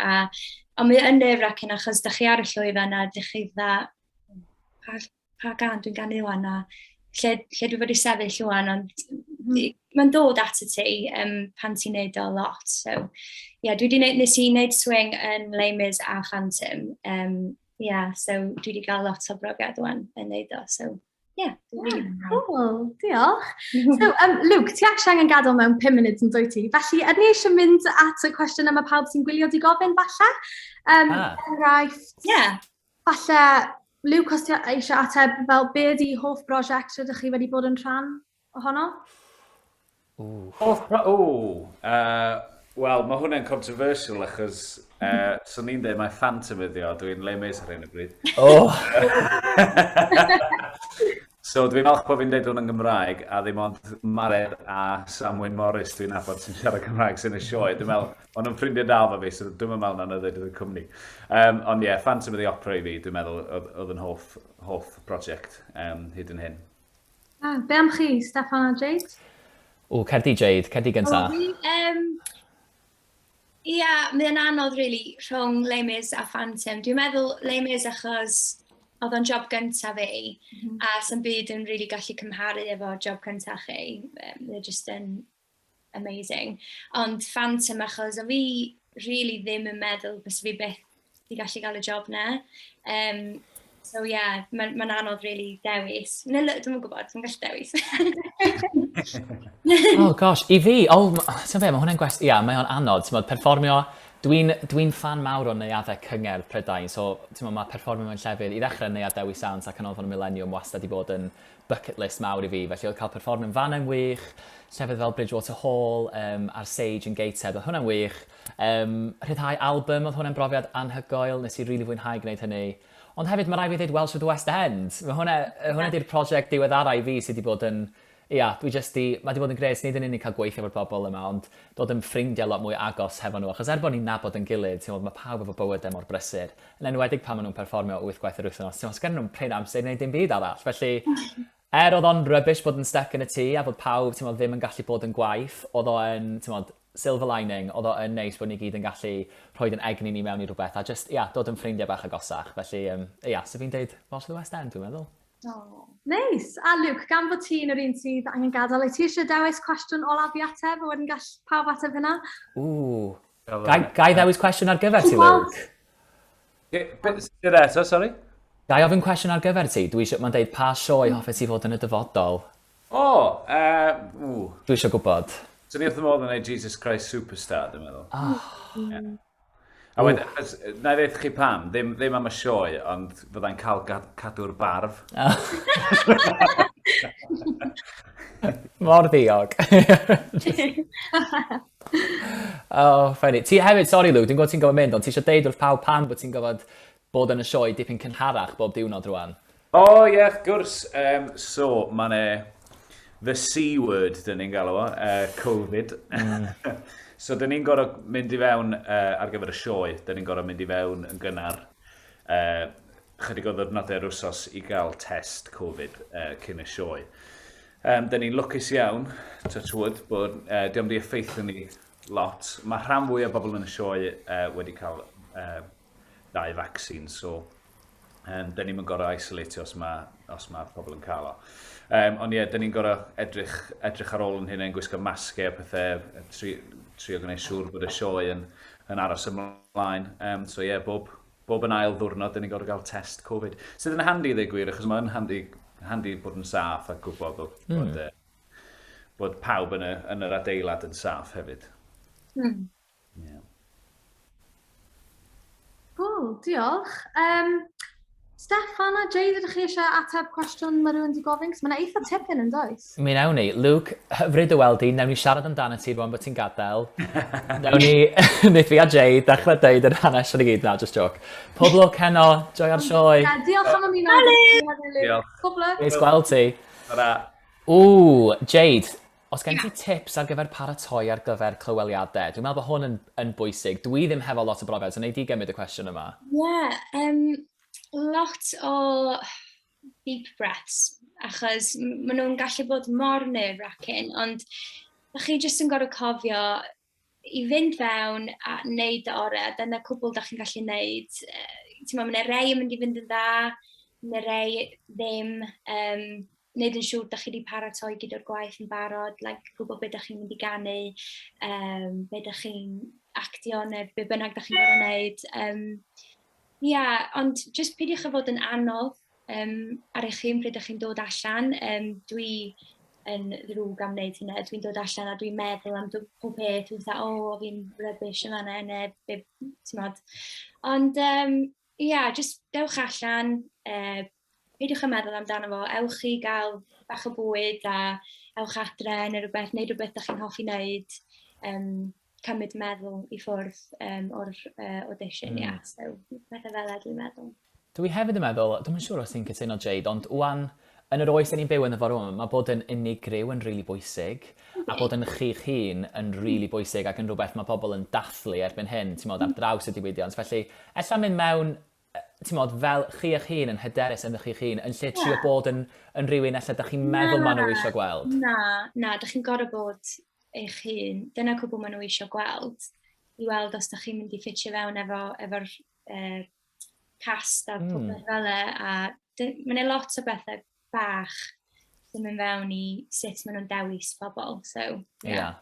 Speaker 3: Ond mae yn nerve-wracking achos da chi ar y llwyfan a da chi dda, pa gân dwi'n ganu wan a lle dwi fod i sefyll wan, ond mae'n dod at y ti pan ti'n neud o lot. So, yeah, dwi 'di neud, nes i wneud swing yn Les Mis a Phantom. Yeah, so dwi wedi cael lot o brofiad wan yn neud o. So, yeah, dwi'n really mwynhau.
Speaker 1: Cool, diolch. So, Luke, ti actually angen gadael mewn 5 munud yn dwyt ti? Felly, ydyn ni eisiau mynd at y cwestiwn yma pawb sy'n gwylio di gofyn, falle? Enghraifft, falle, Luke, os ti eisiau ateb fel be ydi hoff brosiect rydych chi wedi bod yn rhan ohono?
Speaker 2: Ww.
Speaker 4: Hoff pro... Ww! Wel, mae hwnna'n controversial achos swn i'n dweud mae Phantom ydi o, dwi'n Les Mis ar hyn o bryd.
Speaker 2: Oh!
Speaker 4: So dwi'n falch bod fi'n dweud hwn yn Gymraeg a ddim ond Mared a Sam Wyn Morris dwi'n nabod sy'n siarad Cymraeg sy'n y sioe. Dwi'n meddwl, maen nhw'n ffrindiau da efo fi, so dwi'n meddwl na nhw ddweud y cwmni. Ond ie, yeah, Phantom of the Opera i fi, dwi'n meddwl, oedd yn hoff prosiect hyd yn hyn.
Speaker 1: Ah, be am chi, Steffan a Jade?
Speaker 2: O, cer di Jade, cer di gynta.
Speaker 3: O, fi, ia, mae o'n anodd, really, rhwng Les Mis a Phantom. Dwi'n meddwl Les Mis achos oedd o'n job gyntaf fi, a sy'n byd yn really gallu cymharu efo job cyntaf chi. They're just yn amazing. Ond Phantom achos o fi really ddim yn meddwl bys fi byth di gallu gael y job na. So yeah, mae'n ma anodd really dewis. Neu, dwi'm yn gwybod, dwi'n gallu dewis.
Speaker 2: Oh gosh, i fi, oh, ti'n be, mae hwnna'n gwest, ia, mae o'n anodd, ti'n bod, perfformio, dwi'n fan mawr o neuaddau cyngerdd Prydain, so ti'n bod, mae perfformio mewn llefydd, i ddechrau Neuadd Dewi Sant a Canolfan y Millennium wastad i bod yn bucket list mawr i fi, felly oedd cael perfformio'n fan yn wych, llefydd fel Bridgewater Hall, a'r Sage yn Gateshead, oedd hwnna'n wych. Rhyddhau album, oedd hwnna'n brofiad anhygoel, nes i rili fwynhau gwneud hynny. Ond hefyd, mae rhaid fi ddweud Welsh of the West End. Mae hwnna di'r prosiect diweddara i fi sydd wedi bod yn, ia, dwi jyst di, mae wedi bod yn grêt, nid yn unig cael gweithio efo'r bobl yma, ond dod yn ffrindiau lot mwy agos hefo nhw, achos er bod ni'n nabod yn gilydd, ti'n gwbod, mae pawb efo bywydau mor brysur, yn enwedig pan maen nhw'n perfformio 8 gwaith yr wythnos, ti'n gwbod, sgennyn nhw'm prin amser i wneud dim byd arall, felly er oedd o'n rubbish bod yn stuck yn y tŷ a bod pawb, ti'n gwbod, ddim yn gallu bod yn gwaith, oedd o yn, ti'n gwbod, silver lining, oedd o yn neis bod ni gyd yn gallu rhoid yn egni ni mewn i rhywbeth a jyst, ia, dod yn ffrindiau bach agosach, felly, ia, so fi'n deud Welsh of the West End, dwi'n meddwl.
Speaker 1: Oh, neis. A Luke, gan fod ti'n yr un sydd angen gadael, wyt ti eisiau dewis cwestiwn olaf i ateb, a wedyn gall pawb ateb hynna?
Speaker 2: Ww. Ga i ddewis cwestiwn ar gyfer ti, Luke?
Speaker 4: Beth eto, sorry?
Speaker 2: Ga i ofyn cwestiwn ar gyfer ti? Dwi eisiau, mae'n deud, pa sioe hoffet ti fod yn y dyfodol?
Speaker 4: O, ww.
Speaker 2: Dwi eisiau gwybod.
Speaker 4: Swn i wrth fy modd yn gwneud Jesus Christ Superstar, dwi'n meddwl.
Speaker 2: Oh.
Speaker 4: Yeah. A wedyn, achos, na i ddeud chi pam, ddim am y sioe, ond fyddai'n cael cadw'r barf.
Speaker 2: Mor ddiog. Oh, funny. Ti hefyd, sorry Luke, dwi'n gwybod ti'n gorfod mynd, ond ti eisiau deud wrth pawb pam bod ti'n gorfod bod yn y sioe dipyn cynharach bob diwrnod rwan?
Speaker 4: O, ie, wrth gwrs. So, mae 'ne the C word, dyn ni'n galw o, Covid. So, dyn ni'n gorfod mynd i fewn ar gyfer y sioe, dyn ni'n gorfod mynd i fewn yn gynnar, chydig o ddwrnodau yr wsos i gael test Covid cyn y sioe. Dyn ni'n lwcus iawn, touch wood, bod dio'm di effeithio ni lot. Mae rhan fwy o bobl yn y sioe wedi cael dau vaccine, so dyn ni'm yn gorfod isolatio os ma pobl yn cael o. Ond ie, dyn ni'n gorfod edrych ar ôl yn hunain, gwisgo masgau a pethau, trio gwneud siŵr bod y sioe yn yn aros ymlaen. So ie, yeah, bob, bob yn ail ddwrnod, dyn ni'n gorfod gael test Covid. Sydd yn handi, ddweud gwir, achos mae'n handi, handi bod yn saff a gwybod bod, bod pawb yn yr adeilad yn saff hefyd. Yeah.
Speaker 1: Cool, diolch. Steffan a Jade, ydych chi eisiau ateb cwestiwn mae rhywun wedi gofyn? Cos mae'n eitha tipyn yn does?
Speaker 2: Mi wnawn ni. Luke, hyfryd o weld di. Nawn ni siarad amdano ti rwan bod ti'n gadael. Nawn ni, wnaeth fi a Jade dechrau deud yr hanes yn i gyd. Na, just joke. Pob lwc heno, joio'r sioe.
Speaker 1: Yeah, diolch am ymuno.
Speaker 4: Diolch.
Speaker 1: Pob lwc.
Speaker 2: Neis gweld ti.
Speaker 4: Ta-ra.
Speaker 2: Ww, Jade, os gen ti tips ar gyfer paratoi ar gyfer clyweliadau? Dwi'n meddwl bod hwn yn, yn bwysig. Dwi ddim hefo lot o brofiad, so nei di gymryd y cwestiwn yma.
Speaker 3: Ie, yeah, lot o deep breaths, achos maen nhw'n gallu bod mor nerve-wracking, ond da chi jyst yn gorfod cofio i fynd fewn a wneud dy orau, a dyna cwbl da chi'n gallu wneud. Ti'n meddwl, mae yna rei yn mynd i fynd yn dda, mae yna rei ddim. Wneud yn siŵr da chi wedi paratoi gyda'r gwaith yn barod, like, gwybod beth da chi'n mynd i ganu, be da chi'n actio neu be bynnag da chi'n gorfod wneud. Yeah, ond jyst peidiwch â fod yn anodd ar eich hun pryd ydych chi'n dod allan. Dwi yn ddrwg am wneud hynna. Dwi'n dod allan a dwi'n meddwl am pob peth. Dwi'n dweud, o, fi'n rubbish yn fan'na, neu be, ti'n modd. Ond, yeah, just dewch allan, peidiwch â meddwl amdano fo. Ewch i gael bach o bwyd a ewch adre neu rhywbeth, neu rhywbeth da chi'n hoffi wneud. Cymryd meddwl i ffwrdd o'r audition, yeah. So, pethau fel 'na dwi'n meddwl.
Speaker 2: Dwi hefyd yn meddwl, dwi'm yn siŵr os ti'n cytuno Jade, ond ŵan, yn yr oes 'dan ni'n byw ynddo fo rŵan, mae bod yn unigryw yn rili bwysig, a bod yn chi'ch hun yn rili bwysig ac yn rhywbeth mae pobl yn dathlu erbyn hyn, timod, ar draws y diwydiant. Felly, ella mynd mewn, timod, fel chi eich hun yn hyderus ynddo chi'ch hun, yn lle trio bod yn rhywun ella dach chi'n meddwl maen nhw eisiau gweld.
Speaker 3: Na, na, dach chi'n gorfod bod eich hun. Dyna cwbl maen nhw eisiau gweld, i weld os dach chi'n mynd i ffitio fewn efo'r cast a popeth fel 'na, a mae 'na lot o bethau bach sy'n mynd fewn i sut maen nhw'n dewis pobl, so yeah.
Speaker 2: Yeah.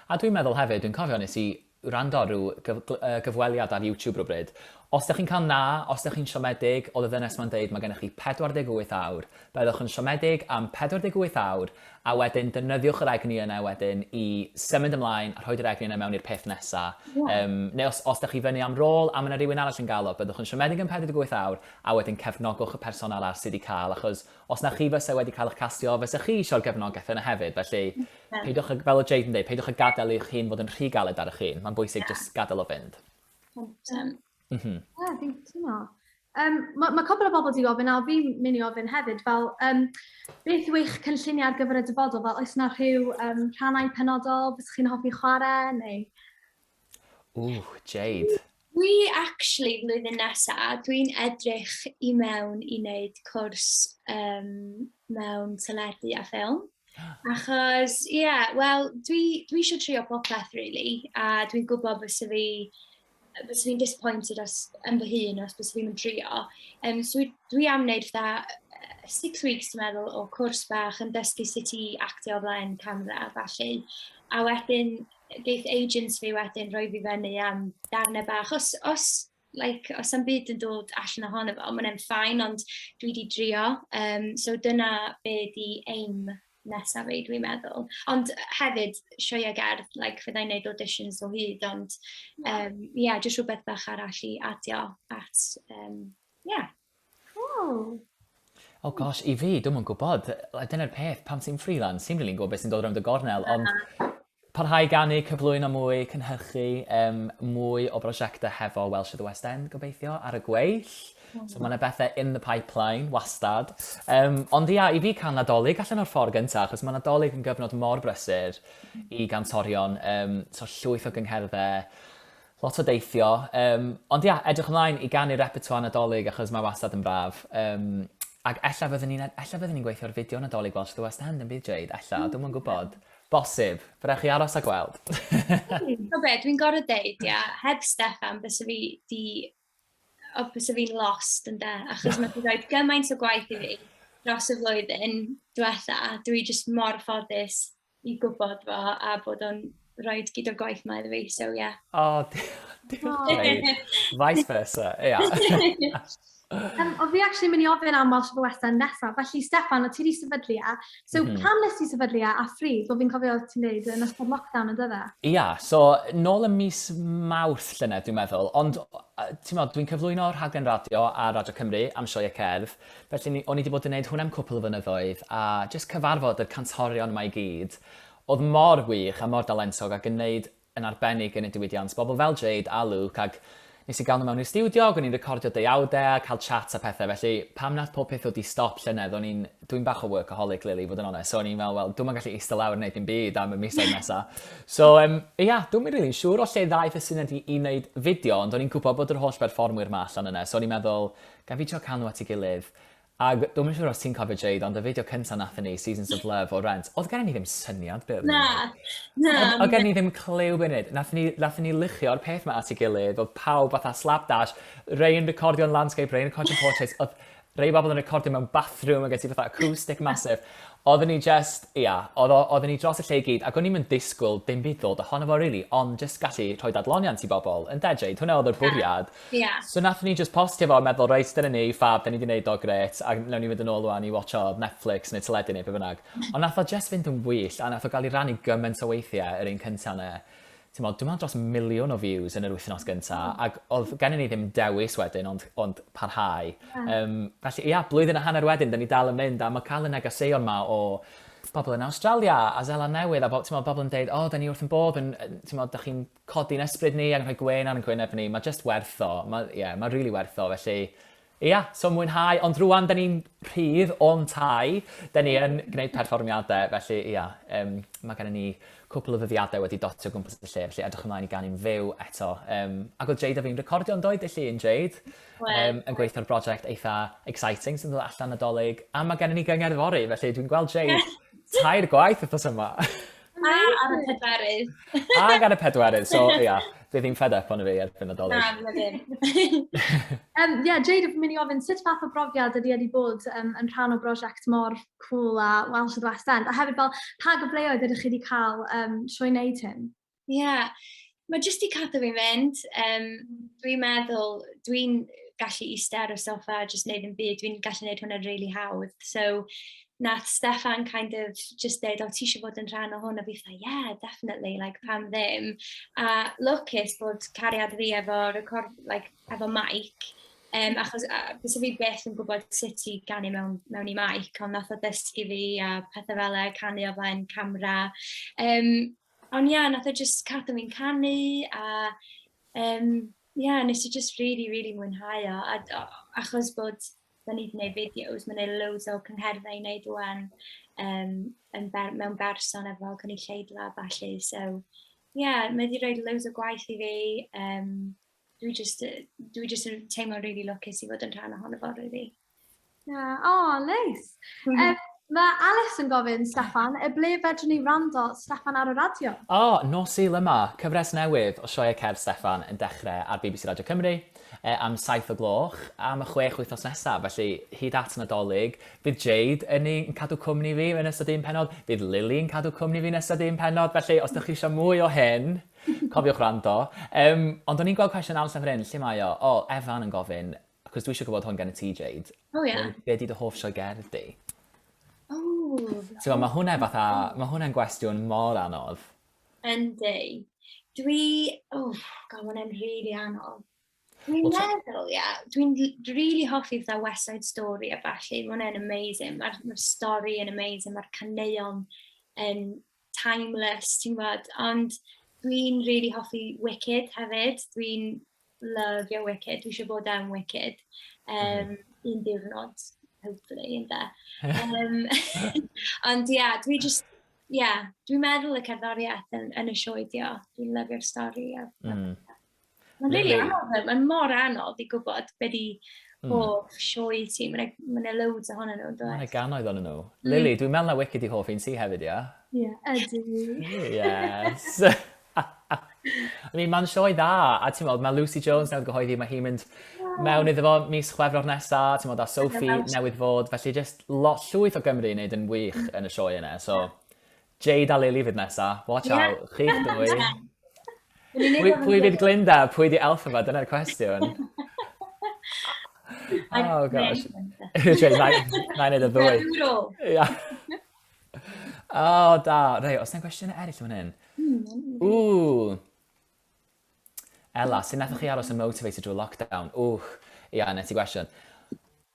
Speaker 2: A dwi'n meddwl hefyd, dwi'n cofio nes i wrando ar ryw gyfweliad ar YouTube rhywbryd. Os ydych chi'n cael na, os ydych chi'n siomedig, oedd y ddynes ma'n deud mae gennych chi 48 awr. Byddwch yn siomedig am 48 awr, a wedyn defnyddiwch yr egni yna wedyn i symud ymlaen a rhoid yr egni yna mewn i'r peth nesa. Yeah. Neu os ydych chi fyny am rôl a mae yna rhywun arall yn gael o, byddwch yn siomedig am 48 awr a wedyn cefnogwch y person arall sydd wedi cael, achos os na chi fysa wedi cael eich castio, fysa chi eisiau'r gefnogaeth yna hefyd. Felly, yeah. Peidiwch, fel o Jade yn dweud, peidiwch â gadael i'ch hun fod yn rhy galed ar eich hun. Mae'n bwysig yeah. just gadael o fynd.
Speaker 3: 100%.
Speaker 1: Ie, fi'n cytuno. Mae ma cwpl o bobl wedi gofyn, a fi'n mynd i ofyn hefyd, fel, beth yw eich cynlluniau ar gyfer y dyfodol? Fel, oes yna rhyw rhannau penodol fysych chi'n hoffi chwarae, neu...
Speaker 2: Ww, Jade.
Speaker 3: Dwi actually flwyddyn nesaf, dwi'n edrych i mewn i wneud cwrs mewn teledu a ffilm. Achos, ie, yeah, wel, dwi eisiau trio popeth, really, a dwi'n gwybod fysa fi'n disappointed os, yn fy hun os fysa fi'n trio. So dwi am wneud fatha 6 weeks, dwi'n meddwl, o cwrs bach yn dysgu sut i actio o flaen camera, falle. A wedyn, geith agents fi wedyn rhoi fi fyny am darnau bach. Os, like, os am byd yn dod allan ohono fo, mae'n fine, ond dwi wedi drio. So dyna be di aim nesaf fi, dwi'n meddwl. Ond hefyd, sioeau gerdd, like, fyddai'n neud auditions o hyd, ond yeah, jyst rhywbeth bach arall i adio at, yeah.
Speaker 1: Cool.
Speaker 2: Oh gosh, i fi, dwi'm yn gwybod. Dyna'r peth, pam ti'n freelance, ti'n really'n gwybod beth sy'n dod rownd y gornel, ond parhau ganu, cyflwyno mwy, cynhyrchu mwy o brosiectau hefo Welsh at the West End, gobeithio, ar y gweill. So mae yna bethau in the pipeline, wastad. Ond ia, i fi cael Nadolig allan o'r ffordd gyntaf, achos mae Nadolig yn gyfnod mor brysur i gantorion. So llwyth o gyngherddau, lot o deithio. Ond ia, edrych ymlaen i ganu repertoire Nadolig, achos mae wastad yn braf. Ac ella fyddwn ni'n gweithio ar fideo Nadolig Welsh at the West End yn bydd, Jade? Ella, dwi'm yn gwybod. Bosib. Byddech chi aros a gweld.
Speaker 3: O be, dwi'n gorfod deud, ia, heb Steffan, bysa fi di, o, bysa fi'n lost, ynde, achos mae wedi rhoi gymaint o gwaith i fi dros y flwyddyn diwetha. Dwi jyst mor ffodus i gwybod fo a bod o'n rhoi gyd o'r gwaith ma iddo fi, so yeah.
Speaker 2: O, Diolch, Jade. Vice versa, ia.
Speaker 1: O fi actually mynd i ofyn am Welsh of the West End nesaf. Felly, Steffan, o ti wedi sefydlu e. So, pam nes ti sefydlu e a phryd? Wel, fi'n cofio ti'n dweud yn ystod lockdown yn dydde?
Speaker 2: Ia, so nôl ym mis Mawrth llynedd, dwi'n meddwl. Ond, ti'n meddwl, dwi'n cyflwyno rhaglen radio ar Radio Cymru am sioeau cerdd. Felly, ni, o'n i wedi bod yn gwneud hwnna am cwpl o flynyddoedd, a jyst cyfarfod y cantorion yma i gyd. Oedd mor wych a mor dalentog ac yn gwneud yn arbennig yn y diwydiant, bobl fel Jade a Luke, ac nes i gael nhw mewn i'r stiwdio, ac o'n i'n recordio deuawdau a cael chat a pethau, felly pam nath pob peth ddod i stop llynedd, o'n i'n, dwi'n bach o workaholic really, i fod yn onest, so o'n i'n meddwl, wel, dwi'm yn gallu eistedd lawr yn neud dim byd am y misoedd nesa. So, ia, dwi'm yn rili'n siŵr o lle ddaeth y syniad i wneud fideo, ond o'n i'n gwybod bod yr holl berfformwyr 'ma allan yna, so o'n i'n meddwl, ga fi trio cael nhw at ei gilydd, Ag dwi'm yn siŵr os ti'n cofio Jade, ond y fideo cynta nathon ni, Seasons of Love o Rent, o'dd gennon ni ddim syniad be' oedden ni'n
Speaker 3: neud. Na, na.
Speaker 2: O'dd gen ni ddim cliw be' o'n neud. Nathon ni nathon ni luchio'r peth 'ma at ei gilydd, o'dd pawb fatha slapdash, rei yn recordio'n landscape, rei yn recordio'n portraits, o'dd rei bobl yn recordio mewn bathroom, ag gen ti fatha acoustic massive. Oedden ni just, ia, oedd o, oedden ni dros y lle i gyd, ac o'n i'm yn disgwyl dim byd ddod ohono fo really, ond just gallu rhoi dadloniant i bobl, ynde Jade? Hwnna oedd yr bwriad.
Speaker 3: Yeah.
Speaker 2: So nathon ni just postio fo a meddwl, reit, dyna ni, fab, da ni wedi gwneud o, gret, a nawn ni fynd yn ôl rwan i watcho Netflix neu teledu neu be bynnag. Ond nath o just fynd yn wyllt, a nath o gael ei rannu gymaint o weithiau yr un cyntaf 'na. Timod, dwi'n meddwl dros 1,000,000 o views yn yr wythnos gynta, ac oedd gennym ni ddim dewis wedyn ond, ond parhau. Yeah. Felly, ia, blwyddyn a hanner wedyn, da ni dal yn mynd, a mae cael y negeseuon ma o bobl yn Awstralia a Seland Newydd, a timod, bobl yn deud, o, oh, da ni wrth yn bodd, yn, timod, da chi'n codi'n ysbryd ni ac yn rhoi gwên ar yn gwyneb ni. Mae just werth o, mae, yeah, mae really werth o, felly Ia, so mwynhau, ond rwan da ni'n rhydd o'n tai, da ni yn gwneud perfformiadau, felly ia, mae gennym ni cwpl o ddyddiadau wedi dotio o gwmpas y lle, felly edrych ymlaen i ganu'n fyw eto. Ac oedd Jade a fi'n recordio yn doedd, dydd Llun, Jade? Yn gweithio ar brosiect eitha exciting sy'n dod allan Nadolig, a mae gennym ni gyngerdd fory, felly dwi'n gweld Jade tair gwaith wythnos yma.
Speaker 3: A ar y pedwerydd.
Speaker 2: Ag ar y pedwerydd, so ia, fydd hi'n fed up ono fi erbyn Nadolig.
Speaker 3: Na, fydd ddim.
Speaker 1: Yeah, Jade, fi'n mynd i ofyn, sut fath o brofiad ydy wedi bod yn rhan o brosiect mor cool a Welsh at the West End? A hefyd fel, pa gyfleoedd ydych chi wedi cael trwy wneud hyn?
Speaker 3: Ie, yeah. Mae jyst i cadw fi'n fynd. Dwi'n meddwl, dwi'n gallu eistedd ar y soffa a jyst wneud yn byd. Dwi'n gallu wneud hwnna'n really hawdd. So, nath Steffan kind of just deud, o, ti eisiau bod yn rhan o hwn? A fi fatha, yeah, definitely, like, pam ddim. A lwcus bod cariad fi efo, record, like, efo mic, achos bysa fi byth yn gwybod sut i ganu mewn i mic, ond nath o ddysgu fi a pethau fel e, canu o flaen camera. Ond ie, yeah, nath o just cadw fi'n canu a yeah, nes i just really, really mwynhau o. A, achos bod da ni wedi gwneud fideos, mae'n gwneud loads o cyngherddau i wneud rwan yn mewn berson efo cynulleidfa a ballu. So, yeah, mae wedi rhoi loads o gwaith i fi. Dwi just yn teimlo'n really lwcus i fod yn rhan ohono fo, really.
Speaker 1: Yeah. Oh, nice. Mae Alice yn gofyn, Steffan, y ble fedrwn ni wrando Steffan ar y radio?
Speaker 2: O, oh, nos Sul yma, cyfres newydd o Sioe Cerdd Steffan yn dechrau ar BBC Radio Cymru am 7 o gloch am y 6 wythnos nesaf. Felly, hyd at Nadolig, fydd Jade yn ni'n cadw cwmni fi yn ystod un pennod, fydd Lily yn cadw cwmni fi yn ystod un pennod, felly os ydych chi eisiau mwy o hyn, cofiwch wrando. Ond o'n i'n gweld cwestiwn arall fan hyn, lle mae o? O, Evan yn gofyn, Achos dwi eisiau gwybod hwn gan y ti, Jade.
Speaker 3: Oh, yeah.
Speaker 2: Be di dy hoff sioe gerdd di?
Speaker 3: Oh.
Speaker 2: Ti'n gwybod, mae hwnna fatha, mae hwnna'n gwestiwn mor anodd.
Speaker 3: Yndi. Dwi, oh, god, mae hwnna'n really anodd. Dwi'n well, meddwl, ia, yeah, dwi'n really hoffi fatha West Side Story a ballu. Mae hwnna'n amazing. Mae'r stori yn amazing, mae'r caneuon yn timeless, ti'n gwybod. Ond dwi'n really hoffi Wicked hefyd. Dwi'n lyfio Wicked. Dwi eisiau bod am Wicked. Un diwrnod, hopefully, ynde. Ond ie, yeah, dwi just, yeah, dwi'n meddwl y cerddoriaeth yn y sioe dio. Dwi'n lyfio'r stori. Mae'n really anodd, mae'n mor anodd i gwybod be di hoff sioe ti. Mae'n ma loads ohonyn nhw,
Speaker 2: does? Mae'n gannoedd ohonyn nhw. Lily, dwi'n meddwl na Wicked i hoff un ti hefyd, ia?
Speaker 1: Ie, ydy.
Speaker 2: Yes. I mean, mae'n sioe dda, a ti'n meddwl, mae Lucy Jones newydd gyhoeddi, mae hi'n mynd mewn iddo fo mis Chwefror nesa, ti'n meddwl, a Sophie newydd fod, felly just lot llwyth o Gymru i wneud yn wych yn y sioe yna, so Jade a Lily fydd nesa, watch out, chi'ch dwy. Pwy, pwy fydd Glinda? Pwy di Elphaba? Dyna'r cwestiwn. Oh gosh. Na i wneud y ddwy. Ia. Oh, da. Rei, os yna gwestiynau eraill fan hyn? Ww. Ela, sut nathoch chi aros yn motivated drwy lockdown? Wch, ia, 'na ti gwestiwn.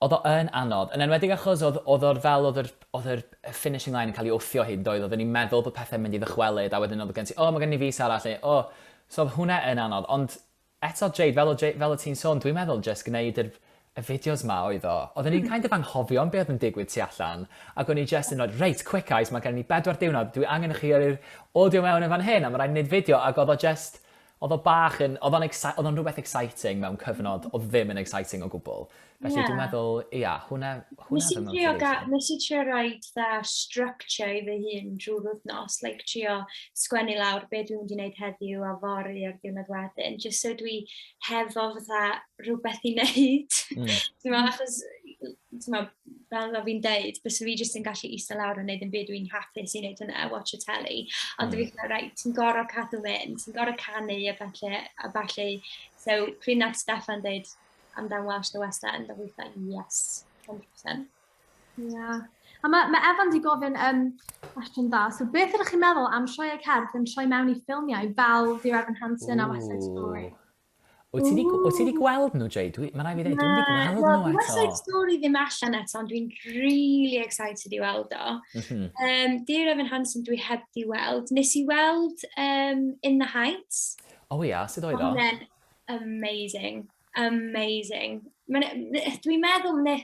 Speaker 2: Oedd o yn anodd, yn enwedig achos oedd, oedd o'r fel oedd yr, oedd yr finishing line yn cael ei wthio hyd doedd, oedden ni'n meddwl bod pethau'n mynd i ddychwelyd a wedyn oedd gen ti, o, oh, mae gen ni fis arall, neu, o, oh. So oedd hwnna yn anodd, ond eto Jade, fel, o Jade, fel o ti'n sôn, dwi'n meddwl just gwneud yr, y fideos ma oedd o. Oedden ni'n kind of anghofio am be oedd yn digwydd tu allan, ac o'n i just yn rhoi, reit, quick guys, mae gen ni bedwar diwrnod, dwi angen i chi yrru'r audio mewn yn fan hyn, a mae rhaid wneud fideo, ac oedd o just, oedd o bach yn, oedd o'n oedd o'n rhywbeth exciting mewn cyfnod oedd ddim yn exciting o gwbl. Felly yeah. dwi'n meddwl, ia, hwnna, hwnna
Speaker 3: Nes i trio, ga, nes i trio rhoi dda structure i fy hun drwy'r wythnos, like trio sgwennu lawr be dwi'n mynd i wneud heddiw a fory a'r diwrnod wedyn, just so dwi hefo fatha rhywbeth i wneud. Ti'n meddwl, achos ti'n meddwl, fel o fi'n deud, byse fi jyst yn gallu eistedd lawr a wneud yn byd, dwi'n hapus i wneud hynna, watch y telly. Ond mm. dwi'n meddwl, right, ti'n gorau cadw mynd, ti'n gorau canu a falle, a falle. So, pryd nath Steffan deud amdan Welsh The West End, a fi'n like, yes, 100%.
Speaker 1: Yeah. A mae, mae Evan di gofyn um, cwestiwn dda. So beth ydych chi'n meddwl am sioeau cerdd yn troi mewn i ffilmiau fel Dear Evan Hansen a West Side Story?
Speaker 2: Wyt ti 'di wyt ti 'di gweld nhw, Jade? Dwi, mae'n rhaid fi ddweud, dwi'n wedi gweld nhw eto.
Speaker 3: West Side Story ddim allan eto, ond dwi'n really excited i weld o. Mm -hmm. um, Dear Evan Hansen dwi heb di weld. Nes i weld um, In the Heights.
Speaker 2: O oh, ia, sut oedd o?
Speaker 3: Hwnna'n amazing. Amazing. Dwi'n meddwl, ne,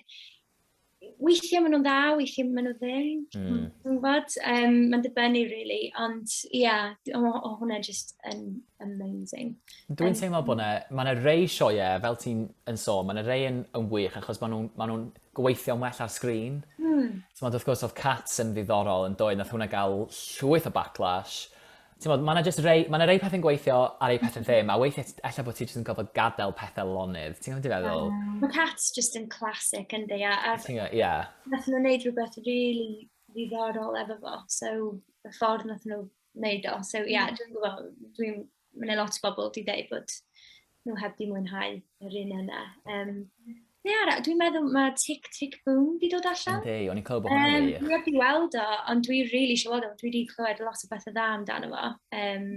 Speaker 3: weithiau maen nhw'n dda, weithiau maen nhw ddim. Dwi'n gwybod, um, mae'n dibynnu really, ond ie, yeah, o, o hwnna just yn amazing.
Speaker 2: Dwi'n um, teimlo bod yna, mae yna rei sioeau, fel ti'n yn sôn, mae yna rei yn, yn wych achos maen nhw'n ma nhw gweithio'n well ar sgrin. Ti'n wrth gwrs oedd Cats yn ddiddorol yn dod, nath hwnna gael llwyth o backlash. Ti'n mae yna jyst rei, mae yna rei pethau'n gweithio a rei pethau ddim, a weithiau ella bod ti jyst yn gorfod gadael pethau lonydd. Ti'n gwybod beth dwi'n feddwl?
Speaker 3: Mae Cats just yn classic, yndi, a, a
Speaker 2: Ti'n gwybod, ie.
Speaker 3: Nath nhw wneud rhywbeth really ddiddorol efo fo, so y ffordd nath nhw wneud o. So ie, yeah, dwi'n gwybod, dwi'n, mae yna lot o bobl wedi dweud bod nhw heb di mwynhau yr un yna. Um, Be arall? Dwi'n meddwl mae Tick Tick Boom di dod allan.
Speaker 2: Yndi, o'n i'n clywed bod hwnna'n
Speaker 3: wych. Dwi wedi weld o, ond dwi really eisiau weld o. Dwi wedi clywed lot o bethau dda amdano fo. Um,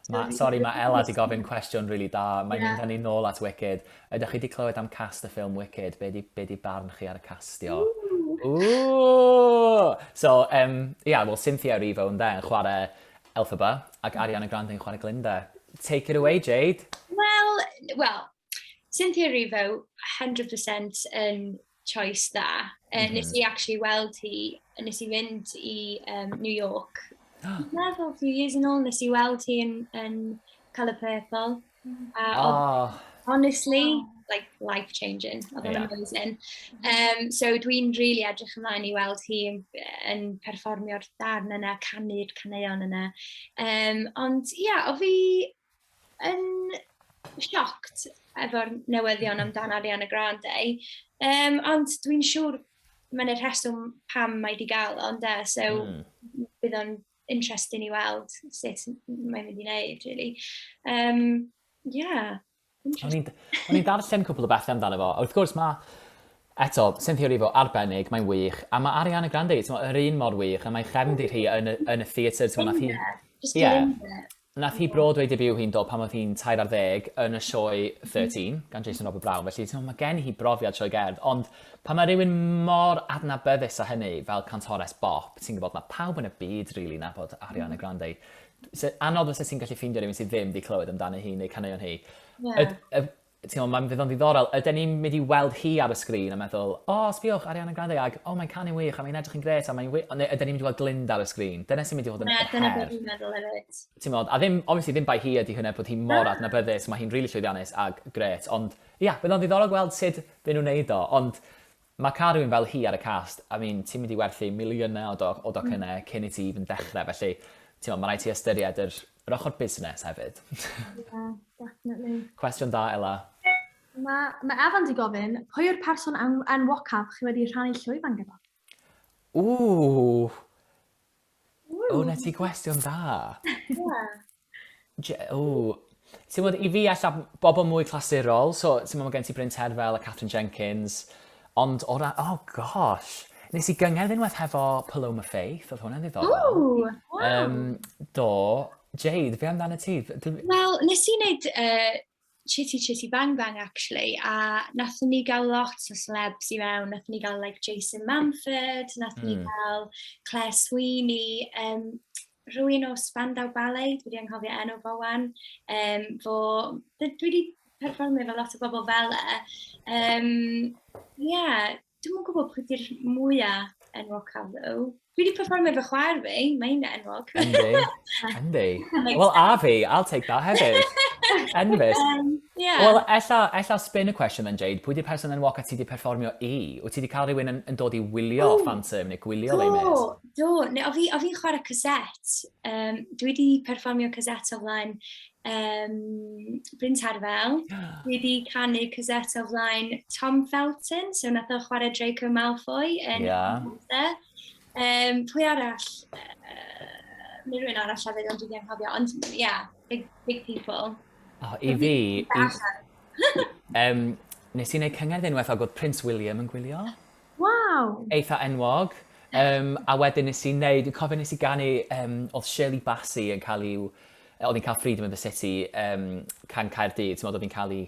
Speaker 2: Ma, sorry, mae Ella di gofyn cwestiwn really da. Mae'n yeah. mynd â ni nôl at Wicked. Ydych chi wedi clywed am cast y ffilm Wicked? Be di, be di barn chi ar y castio? Ooh! So, um, yeah, well, Cynthia Erivo yn yn chwarae Elphaba ac Ariana Grande yn chwarae Glinda. Take it away, Jade.
Speaker 3: Wel, well, Cynthia Erivo, 100% yn choice dda. Mm -hmm. Nes i actually weld hi, nes i fynd i um, New York. Dwi'n meddwl, few years yn ôl, nes i weld hi yn, yn Colour Purple. A oh. Honestly, oh. like life-changing. Oedd o'n yeah. amazing. Um, so dwi'n really edrych ymlaen i weld hi yn, yn perfformio'r darn yna, canu'r caneuon yna. Um, ond ie, yeah, o fi yn shocked efo'r newyddion amdan Ariana Grande. Um, ond dwi'n siŵr mae'n y rheswm pam mae di gael o, ynde? So bydd o'n interesting i weld sut mae'n mynd i wneud, really. Um, yeah.
Speaker 2: O'n i'n darllen cwpl o bethau amdano fo. Wrth gwrs mae, eto, Cynthia Erivo arbennig, mae'n wych, a mae Ariana Grande, ti'n yr un mor wych, a mae chefndir hi yn y, yn y theatr, ti'n nath hi...
Speaker 3: Just yeah.
Speaker 2: Nath hi Broadway debut hi'n dod pan oedd hi'n 13 yn y sioe 13 gan Jason Robert Brown, felly ti'n mae gen hi brofiad sioe gerdd, ond pan mae rhywun mor adnabyddus â hynny fel cantores bop, ti'n gwybod, mae pawb yn y byd really nabod Ariana Grande. So, anodd fysa ti'n gallu ffeindio rhywun sydd ddim wedi clywed amdano hi neu caneuon hi.
Speaker 3: Yeah.
Speaker 2: Yd, y, ti'n meddwl, mae'n fydd o'n ddiddorol, ydyn ni'n mynd i weld hi ar y sgrin a meddwl, o, oh, sbiwch, Ariana Grande, ag, o, oh, mae'n canu'n wych, a mae'n edrych yn gret, a mae'n wych, neu ydyn ni'n mynd i weld Glinda ar y sgrin? Dyna sy'n mynd i fod yn
Speaker 3: Na, dyna
Speaker 2: her.
Speaker 3: beth dwi'n meddwl hefyd.
Speaker 2: Ti'n meddwl, a ddim, obviously ddim bai hi ydy hynny, bod hi mor adnabyddus, mae hi'n rili really llwyddiannus ag gret, ond, ia, bydd o'n ddiddorol gweld sut fy nhw'n neud o, ond mae cael rhywun fel hi ar y cast, I mean, ti'n mynd i werthu miliynau o, do, o docynnau cyn i ti even dechrau, felly, ti'n meddwl, mae rhaid ti ystyried yr, yr ochr busnes hefyd.
Speaker 1: Yeah, definitely.
Speaker 2: Cwestiwn da, Ela.
Speaker 1: Mae, mae Evan di gofyn, pwy yw'r person en enwocaf chi wedi rhannu llwyfan gyda?
Speaker 2: Ww! O, na ti gwestiwn da.
Speaker 3: Yeah.
Speaker 2: O, Ti'n gwybod, i fi ella bobl mwy clasurol, so ti'n gwybod, mae gen ti Bryn Terfel a Katherine Jenkins, ond o ran, oh gosh, nes i gyngerdd unwaith hefo Paloma Faith, oedd hwnna'n ddiddorol.
Speaker 3: Ooh, wow.
Speaker 2: Do, Jade, be amdano ti?
Speaker 3: Wel, nes i wneud Chitty Chitty Bang Bang, actually, a nathon ni gael lot o celebs i mewn. Nathon ni gael, like, Jason Manford, nathon ni gael Claire Sweeney, rhywun o Spandau Ballet, dwi wedi anghofio enw fo wan. Fo, dwi wedi perfformio efo lot o bobl fel e. Yeah, dwi'm yn gwybod pwy di'r mwyaf enwocaf though. Dwi wedi perfformio efo chwaer fi, mae hi'n enwog.
Speaker 2: Yndi, yndi. Wel, a fi, I'll take that hefyd. Enfys.
Speaker 3: Yeah.
Speaker 2: Wel, ella spin y cwestiwn then, Jade. Pwy di'r person enwoca ti wedi perfformio i? Wyt ti wedi cael rhywun yn dod i wylio Phantom neu gwylio Les Mis?
Speaker 3: Do, do. Neu, o fi'n chwarae Cosette. Dwi wedi perfformio Cosette o flaen Bryn Terfel. Dwi wedi canu Cosette o flaen Tom Felton, so nath o chwarae Draco Malfoy yn yeah. Pwy arall? Neu rhywun arall hefyd, ond dwi wedi anghofio. Ond, yeah, big, big people.
Speaker 2: Oh, i fi, nes i wneud cyngerdd unwaith ag oedd Prince William yn gwylio.
Speaker 1: Waw!
Speaker 2: Eitha enwog. A wedyn nes i wneud, dwi'n cofio nes i ganu, oedd Shirley Bassey yn cael i'w, oedd hi'n cael Freedom of the City can Caerdydd, ti'n meddwl, oedd hi'n cael ei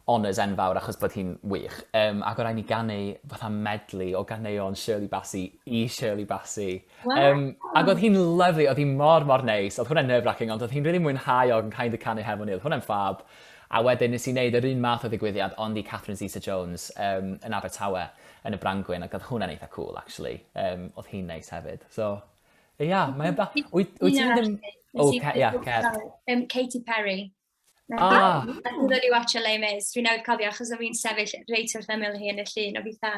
Speaker 2: honours enfawr achos bod hi'n wych. Ac oedd rhaid ni ganu fatha medley o ganeuon Shirley Bassey i Shirley Bassey.
Speaker 3: Wow.
Speaker 2: Ac oedd hi'n lovely, oedd hi mor, mor neis. Oedd hwnna'n nerve-wracking, ond oedd hi'n really mwynhau o ac yn kind of canu hefo ni. Oedd hwnna'n fab. A wedyn nes i wneud yr un math o ddigwyddiad ond i Catherine Zeta-Jones yn Abertawe yn y Brangwyn, ac oedd hwnna'n eitha cool, actually. Oedd hi'n neis hefyd. So, ia, yeah, mae'n ba... Wyt ti ddim... O, ia, cer.
Speaker 3: Katy Perry.
Speaker 2: Ah!
Speaker 3: Nath ddod i watch Les Mis. Dwi'n newydd cofio, achos o'n i'n sefyll reit wrth ymyl hi yn y llun, o fi tha.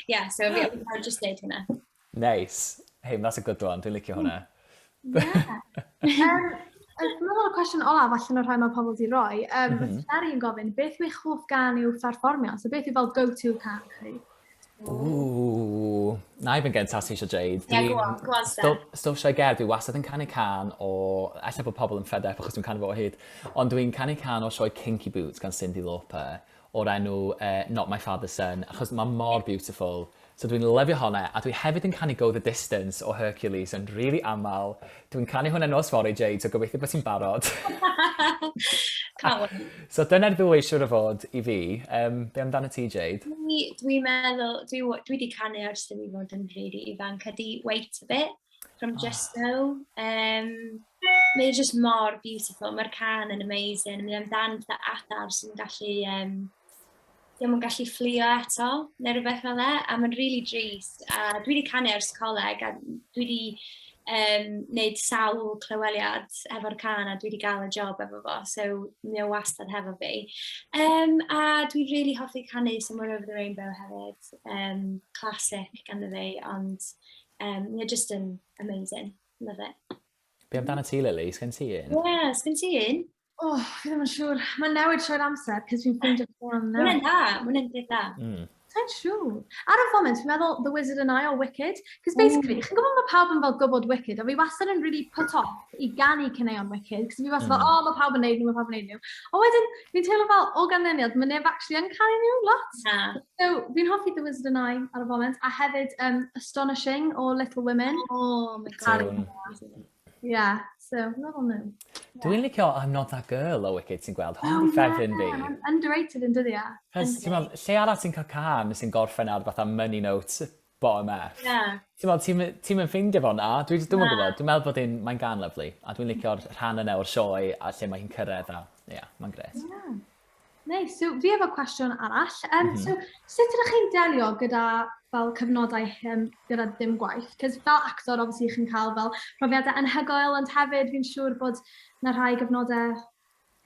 Speaker 3: Yeah, so fi o'n just deud hwnna.
Speaker 2: Nice. Hey, that's a good one. Dwi'n licio hwnna.
Speaker 1: Yeah. Dwi'n meddwl y cwestiwn olaf allan o'r rhai mae pobl wedi rhoi. Larry yn gofyn, beth yw eich hoff gan i'w pherfformio? So beth yw fel go-to can chi?
Speaker 2: Ooh, na i fynd gyntaf os ti eisiau, Jade.
Speaker 3: Yeah, go on, go on, Steph.
Speaker 2: Stwff Sioe Gerdd, dwi wastad yn canu can o... Ella bod pobl yn fed up achos dwi'n canu fo o hyd. Ond dwi'n canu can o sioe Kinky Boots gan Cyndi Lauper o'r enw Not My Father's Son, achos mae mor beautiful. So dwi'n lyfio honna, a dwi hefyd yn canu Go The Distance o Hercules yn rili aml. Dwi'n canu hwnna nos fory, Jade, so gobeithio bod ti'n barod.
Speaker 3: Can't wait.
Speaker 2: So dyna'r ddwy siŵr o fod i fi. Be amdano ti, Jade?
Speaker 3: Dwi'n meddwl, dwi wedi canu ers i fi fod yn rili ifanc, a di Wait A Bit from Just So. Mae'n just mor beautiful, mae'r can yn amazing, mae amdan fatha adar sy'n gallu, ddim yn gallu fflio eto, neu rhywbeth fel 'na, a mae'n really drist. A dwi wedi canu ers coleg, a dwi wedi wneud sawl clyweliad efo'r can, a dwi wedi gael y job efo fo, so mae o wastad hefo fi. A dwi really hoffi canu Somewhere Over the Rainbow hefyd, classic ganddo fi, ond mae o just yn amazing, love it.
Speaker 2: Be amdano ti, Lily? Sgen ti un?
Speaker 3: Yeah, sgen ti un?
Speaker 1: Oh, fi ddim yn siŵr. Mae'n newid trwy'r amser, cos fi'n ffeindio ffôn
Speaker 3: nawr. Mae'n dda, mae'n dda.
Speaker 1: Sa'n siŵr. Ar y foment, fi'n meddwl The Wizard and I o Wicked. Cos basically, chi'n gwybod mae pawb yn fel gwybod Wicked, a fi wastad yn really put off i ganu caneuon Wicked, cos fi wastad fel, oh, mae pawb yn neud nhw, mae pawb yn neud nhw. A wedyn, fi'n teimlo fel, o ganlyniad, mae neb actually yn canu nhw lot.
Speaker 3: Na.
Speaker 1: So, fi'n hoffi The Wizard and I ar y foment, a hefyd Astonishing o Little Women.
Speaker 3: Oh my God.
Speaker 2: Tune.
Speaker 1: Yeah, so, meddwl nhw.
Speaker 2: Dwi'n licio I'm Not That Girl o Wicked ti'n gweld. Hwn
Speaker 1: Oh,
Speaker 2: di ffefryn fi.
Speaker 1: yeah, underrated yn dydi e?
Speaker 2: Cos, ti'n meddwl, lle arall ti'n cael can sy'n gorffen ar fatha money note bottom F?
Speaker 3: Yeah.
Speaker 2: Ti'n meddwl, ti'n mynd ffeindio fo na? Dwi'n gwybod, dwi'n meddwl bod mae'n gan lovely. A dwi'n licio'r rhan yna o'r sioe a lle mae hi'n cyrraedd a, yeah, mae'n gret.
Speaker 1: Yeah. Nice. So, fi efo cwestiwn arall. So, sut ydych chi'n delio gyda fel cyfnodau gyda dim gwaith? Cos fel actor, obviously, chi'n cael fel profiadau anhygoel, ond hefyd fi'n siŵr bod na rhai gyfnodau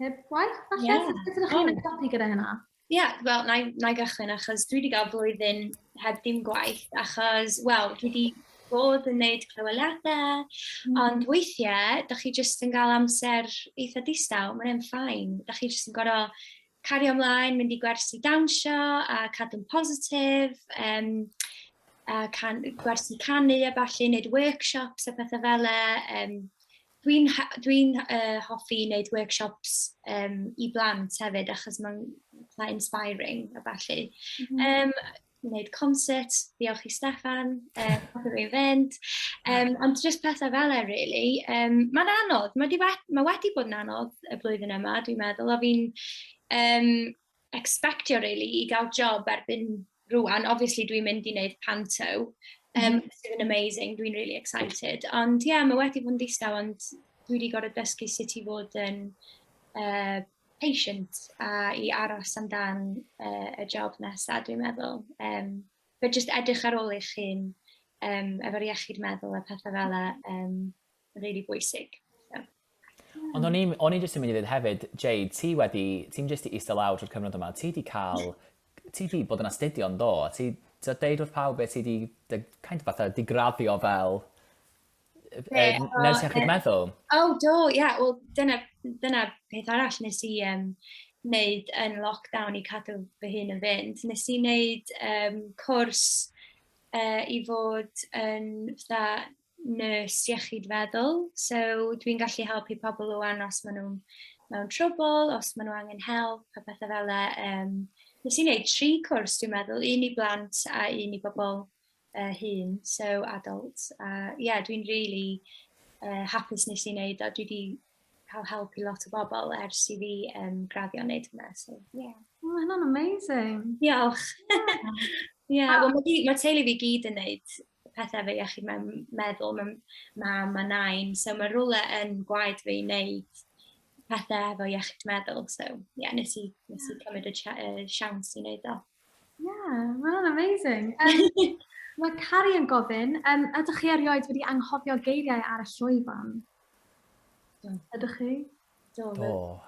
Speaker 1: heb gwaith, falle?
Speaker 3: Yeah.
Speaker 1: So, sut ydych chi'n ymdopi gyda hynna?
Speaker 3: Yeah, wel, na i gychwyn, achos dwi wedi cael blwyddyn heb dim gwaith, achos, wel, dwi wedi bod yn neud clyweliadau, ond weithiau, dach chi jyst yn cael amser eitha distaw, mae'n fine. Dach chi jyst yn gorfod cario ymlaen, mynd i gwersi dawnsio a cadw'n positif, a gwersi canu a ballu, neud workshops a pethau fel e. Dwi'n dwi hoffi wneud workshops i blant hefyd, achos mae'n inspiring a ballu. Wneud concert, diolch i Steffan, cadw fi'n fynd. Ond just pethau fel e, really. Mae'n anodd, mae, mae wedi bod yn anodd y blwyddyn yma, dwi'n meddwl. O fi'n expectio, really, i gael job erbyn rwan. Obviously, dwi'n mynd i wneud panto, sydd yn amazing, dwi'n really excited. Ond ie, yeah, mae wedi bod yn ddistaw, ond dwi wedi gorfod dysgu sut i fod yn patient a i aros amdan y job nesaf, dwi'n meddwl. But just edrych ar ôl eich hun efo'r iechyd meddwl a pethau fel e, really bwysig. So.
Speaker 2: Ond o'n i jyst yn mynd i ddweud hefyd, Jade, ti wedi, ti'n jyst i eistedd lawr trwy'r cyfnod yma, ti wedi cael, ti wedi bod yn astudio yn do, a ti, ti'n deud wrth pawb beth ti wedi, kind of fatha, di graddio fel nyrs iechyd meddwl?
Speaker 3: Oh, do, ie. Yeah, wel, dyna peth arall nes i wneud yn lockdown i cadw fy hun yn fynd. Nes i wneud cwrs i fod yn fatha nurse iechyd feddwl. So dwi'n gallu helpu pobl rwan os maen nhw'n mewn trwbl, os maen nhw angen help a pethau fel e. Nes i wneud tri cwrs, dwi'n meddwl, un i blant a un i bobl hŷn, so adults. A yeah, dwi'n really hapus nes i wneud a dwi wedi cael helpu lot o bobl ers i fi graddio wneud hwnna. So, yeah.
Speaker 1: Oh, mae hynna'n amazing.
Speaker 3: Diolch. Yeah, well, mae teulu fi gyd yn wneud pethau efo iechyd mewn meddwl, mae mam a nain, so mae rhywle yn gwaed fi i wneud pethau efo iechyd meddwl, so yeah, nes i cymryd y siawns i wneud o.
Speaker 1: Yeah, mae hwnna'n amazing. Mae Carrie yn gofyn, ydych chi erioed wedi anghofio geiriau ar y llwyfan?
Speaker 3: Do.
Speaker 1: Ydych chi?
Speaker 3: Do.
Speaker 2: Do. Oh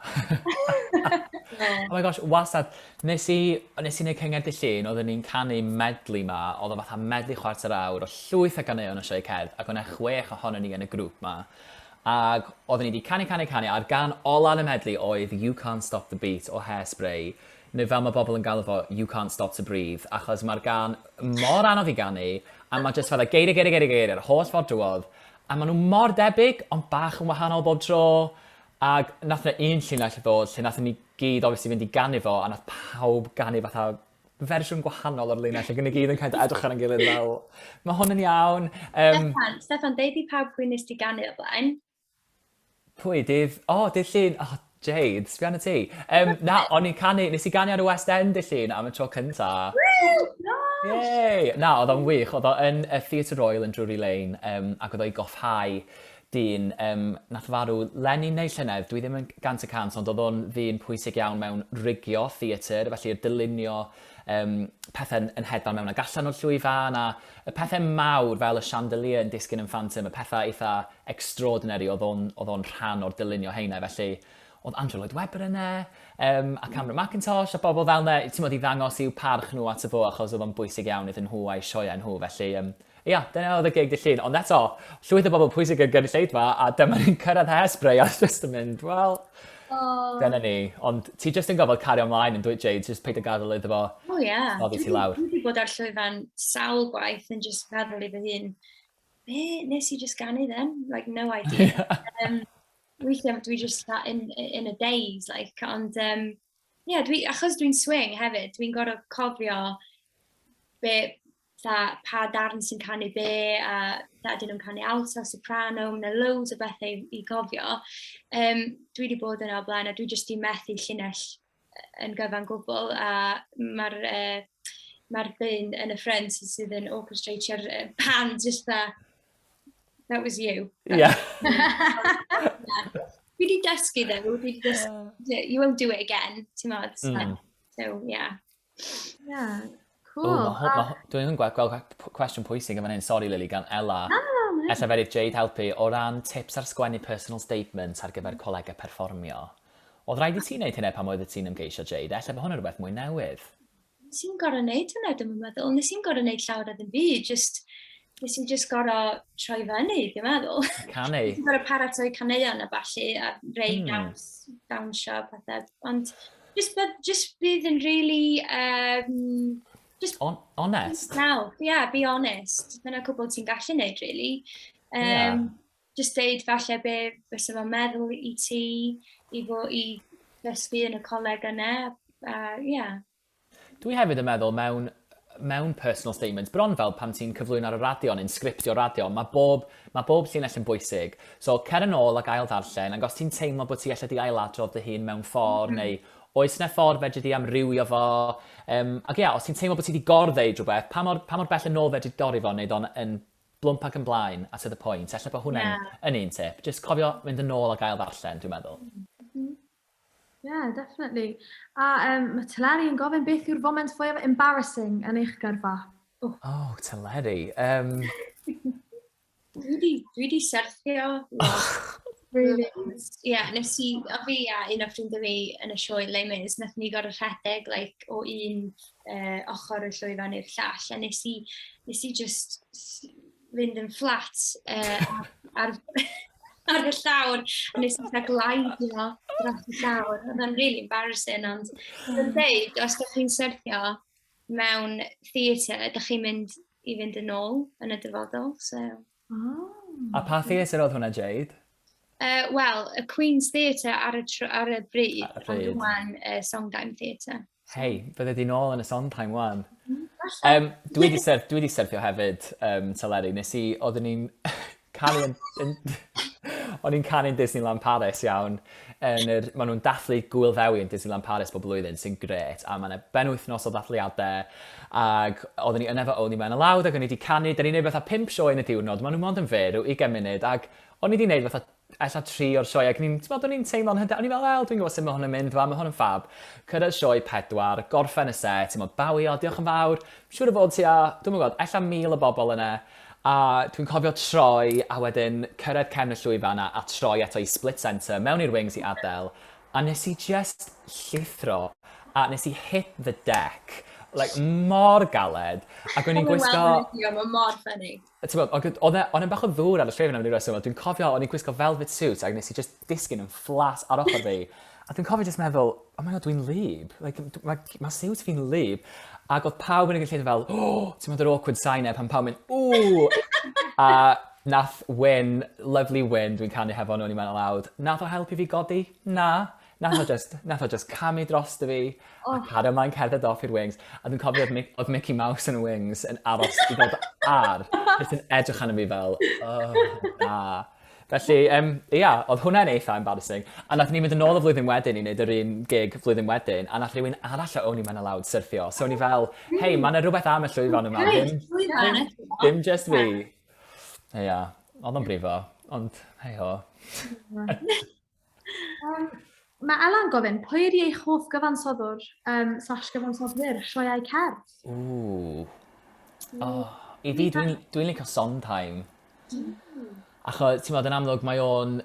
Speaker 2: my gosh, wastad. Nes i wneud cyngerdd dydd Llun, oedden ni'n canu medley ma, oedd o fatha medley chwarter awr o llwyth o ganeuon o sioe cerdd, ac o'na chwech ohonon ni yn y grŵp ma. Ac oedden ni wedi canu, canu, canu, a'r gan ola yn y medley oedd You Can't Stop the Beat o Hairspray, neu fel mae bobl yn galw fo, You Can't Stop to Breathe, achos mae'r gan mor anodd i ganu, a mae jyst fel y geiriau, geiriau, geiriau, geiriau, yr holl ffordd drwodd, a maen nhw mor debyg, ond bach yn wahanol bob tro, ac nath 'na un llinell ddod lle nathon ni gyd obviously fynd i ganu fo, a nath pawb ganu fatha fersiwn gwahanol o'r linell, ac o'n ni gyd yn kind of edrych ar ein gilydd fel, mae hwn yn iawn.
Speaker 3: Steffan, Steffan, deud i pawb pwy nes ti ganu o blaen.
Speaker 2: Pwy, dydd, o, oh, dydd Llun, oh, Jade, sbia arna ti. Na, o'n i'n canu, nes i ganu ar y West End dydd Llun am y tro cynta. Yay! Na, oedd o'n wych, oedd o yn y Theatre Royal yn Drury Lane, ac oedd o i goffhau dyn nath farw leni neu llynedd, dwi ddim yn 100%, ond oedd o'n ddyn pwysig iawn mewn rigio theatr, felly dylunio pethau yn hedfan mewn ag allan o'r llwyfan, a y pethau mawr fel y chandelier yn disgyn yn Phantom, y pethau eitha extraordinary, oedd o'n, oedd o'n rhan o'r dylunio heina, felly oedd Andrew Lloyd Webber yna, a Cameron Mackintosh a bobl fel yna, ti'n modd i ddangos i'w parch nhw ato fo, achos oedd o'n bwysig iawn iddyn nhw a'i sioeau nhw, felly ia, dyna oedd y gig dydd Llun, ond eto, llwyth o bobl pwysig yn gynulleidfa, a dyma ni'n cyrraedd Hairspray, a just yn mynd, wel, oh, dyna ni. Ond ti just yn gofod cario ymlaen yn dweud, Jade, just paid o gadael iddo fo
Speaker 3: Oh, yeah. Oddi ti lawr. Dwi wedi bod ar llwyfan sawl gwaith yn just meddwl i fy hun, be nes i just ganu then? Like, no idea. Weithiau dwi just in a daze, like, ond yeah, dwi, achos dwi'n swing hefyd, dwi'n gorfod cofio be, tha, pa darn sy'n canu be, a tha, ydyn nhw'n canu alto, soprano, mae yna loads o bethau i gofio. Dwi wedi bod yna o blaen a dwi jyst di methu llinell yn gyfan gwbl, a mae'r ma dyn yn y ffrynt sydd yn orchestratio'r band just tha, "That was you." Dwi wedi dysgu though, dwi wedi dysgu, you won't do it again, ti'n modd. So, yeah.
Speaker 1: Yeah, cool.
Speaker 2: O, ma, dwi'n gweld cwestiwn pwysig yn fan hyn, sorry Lily, gan Ella.
Speaker 1: Na, na, na.
Speaker 2: Ella fedrith Jade helpu o ran tips ar sgwennu personal statement ar gyfer colegau perfformio. Oedd rhaid i ti wneud hynna pan oedd ti'n ymgeisio, Jade? Ella bod hwn yn rhywbeth mwy newydd.
Speaker 3: Nes i'n gorfod wneud hwnna, dwi'n meddwl. Nes i'n gorfod wneud llawer o ddim byd, just, nes i'n just gorfod troi fyny, dwi'n meddwl.
Speaker 2: Canu.
Speaker 3: Nes i'n gorfod paratoi caneuon a ballu, a rei dawnsio a pethau. Ond just bydd yn really... Just
Speaker 2: Honest.
Speaker 3: Now, yeah, be honest. Dyna cwbl ti'n gallu wneud, really.
Speaker 2: Yeah.
Speaker 3: Just deud falle be fysa fo'n meddwl i ti, i fo i ddysgu yn y coleg yna, a ie. Yeah.
Speaker 2: Dwi hefyd yn meddwl mewn mewn personal statements, bron fel pan ti'n cyflwyno ar y radio neu'n sgriptio radio, mae bob, mae bob llinell yn bwysig. So, cer yn ôl ac ail ddarllen, ac os ti'n teimlo bod ti eisiau di ailadrodd dy hun mewn ffordd, mm -hmm. neu oes yna ffordd fedri di amrywio fo, um, ac ia, os ti'n teimlo bod ti wedi gor-ddeud rhywbeth, pa mor, pa mor bell yn ôl fedri dorri fo, wneud o'n yn blwmp ac yn blaen a to the point. Ella bod hwnna'n yeah. yn un tip. Just cofio mynd yn ôl ac ail ddarllen, dwi'n meddwl. Mm -hmm.
Speaker 1: Yeah, definitely. A um, mae Teleri yn gofyn beth yw'r foment fwyaf embarrassing yn eich gyrfa?
Speaker 2: Oh, oh Teleri. Um...
Speaker 3: dwi di, dwi di syrthio.
Speaker 1: Really?
Speaker 3: Ie, yeah, nes i, o fi a un o ffrindiau fi yn y sioe Les Mis, nath ni gorfod rhedeg like, o un uh, ochr y llwyfan i'r llall, a nes i, nes i just fynd yn fflat uh, ar, ar y llawr, a nes i fatha glaidio dros y llawr. Oedd o'n really embarrassing, ond yn deud, os ydych chi'n syrthio mewn theatr, ydych chi'n mynd i fynd yn ôl yn y dyfodol, so...
Speaker 1: Oh.
Speaker 2: A pa theatr oedd hwnna, Jade?
Speaker 3: Uh, Wel, y Queen's Theatre ar y, ar y bryd, ar y bryd. ond rwan uh, Sondheim Theatre.
Speaker 2: Hei, bydde di nôl yn y Sondheim wan. Um, dwi wedi surf, dwi wedi syrthio hefyd, um, Teleri. Nes i, oeddwn i'n canu yn, yn o'n i'n canu'n Disneyland Paris iawn. Yn yr, maen nhw'n dathlu Gŵyl Ddewi yn Disneyland Paris bob blwyddyn, sy'n grêt. A mae yna benwythnos o ddathliadau, ac oeddwn i yn efo Only Men Aloud, ac o'n i wedi canu, da ni'n neud fatha pump sioe yn y diwrnod, maen nhw mond yn fyr, rhyw 20 munud, ac o'n i wedi neud fatha ella tri o'r sioe, ac o'n i'n, t'mod, o'n i'n teimlo'n hyder, o'n i fel, wel, dwi'n gwybod sut mae hwn yn mynd, fa, mae hwn yn ffab. Cyrraedd sioe pedwar, gorffen y set, ti'n bod, bawio, diolch yn fawr, siŵr o fod tua, dwi'm yn gwybod, ella 1,000 o bobl yna, a dwi'n cofio troi, a wedyn cyrraedd cefn y llwyfan a, a troi eto i split centre, mewn i'r wings i adael, a nes i just llithro, a nes i hit the deck, like, mor galed, ac o'n i'n gwisgo...
Speaker 3: Mae mor funny.
Speaker 2: Ti'n gwybod, oedd e, oedd e'n bach o ddŵr ar y llwyfan am ryw reswm, a dwi'n cofio o'n i'n gwisgo velvet suit ac nes i just disgyn yn fflat ar ochr fi. A dwi'n cofio just meddwl, oh my god, dwi'n wlyb. Like, mae ma suit fi'n wlyb. Ac oedd pawb yn y gynulleidfa fel, oh, ti'n meddwl yr awkward sign e pan pawb mynd, ooh! A nath Wyn, lovely Wyn, dwi'n canu hefo nhw, o'n i'n meddwl lawd, nath o helpu fi godi? Na. Nath o just, nath o just camu drosto fi, oh. a cario mlaen cerdded off i'r wings. A dwi'n cofio oedd, oedd Mickey Mouse yn y wings yn aros i ddod ar, jyst yn edrych arno fi fel, oh, na. Felly, um, ia, oedd hwnna'n eitha embarrassing. A nath ni mynd yn ôl y flwyddyn wedyn i wneud yr un gig flwyddyn wedyn, a nath rhywun arall o Only Men Aloud syrthio. So o'n i fel, hei, mae yna rhywbeth am y llwyfan yma, ddim, ddim, ddim just fi. Ia, oedd o'n brifo, ond hei ho.
Speaker 1: Mae Elan gofyn, pwy ydy eich hoff gyfansoddwr um, slash gyfansoddwyr sioeau cerdd?
Speaker 2: Ww. Oh, i fi, dwi'n dwi licio Sondheim. Achos, ti'n meddwl, yn amlwg, mae o'n...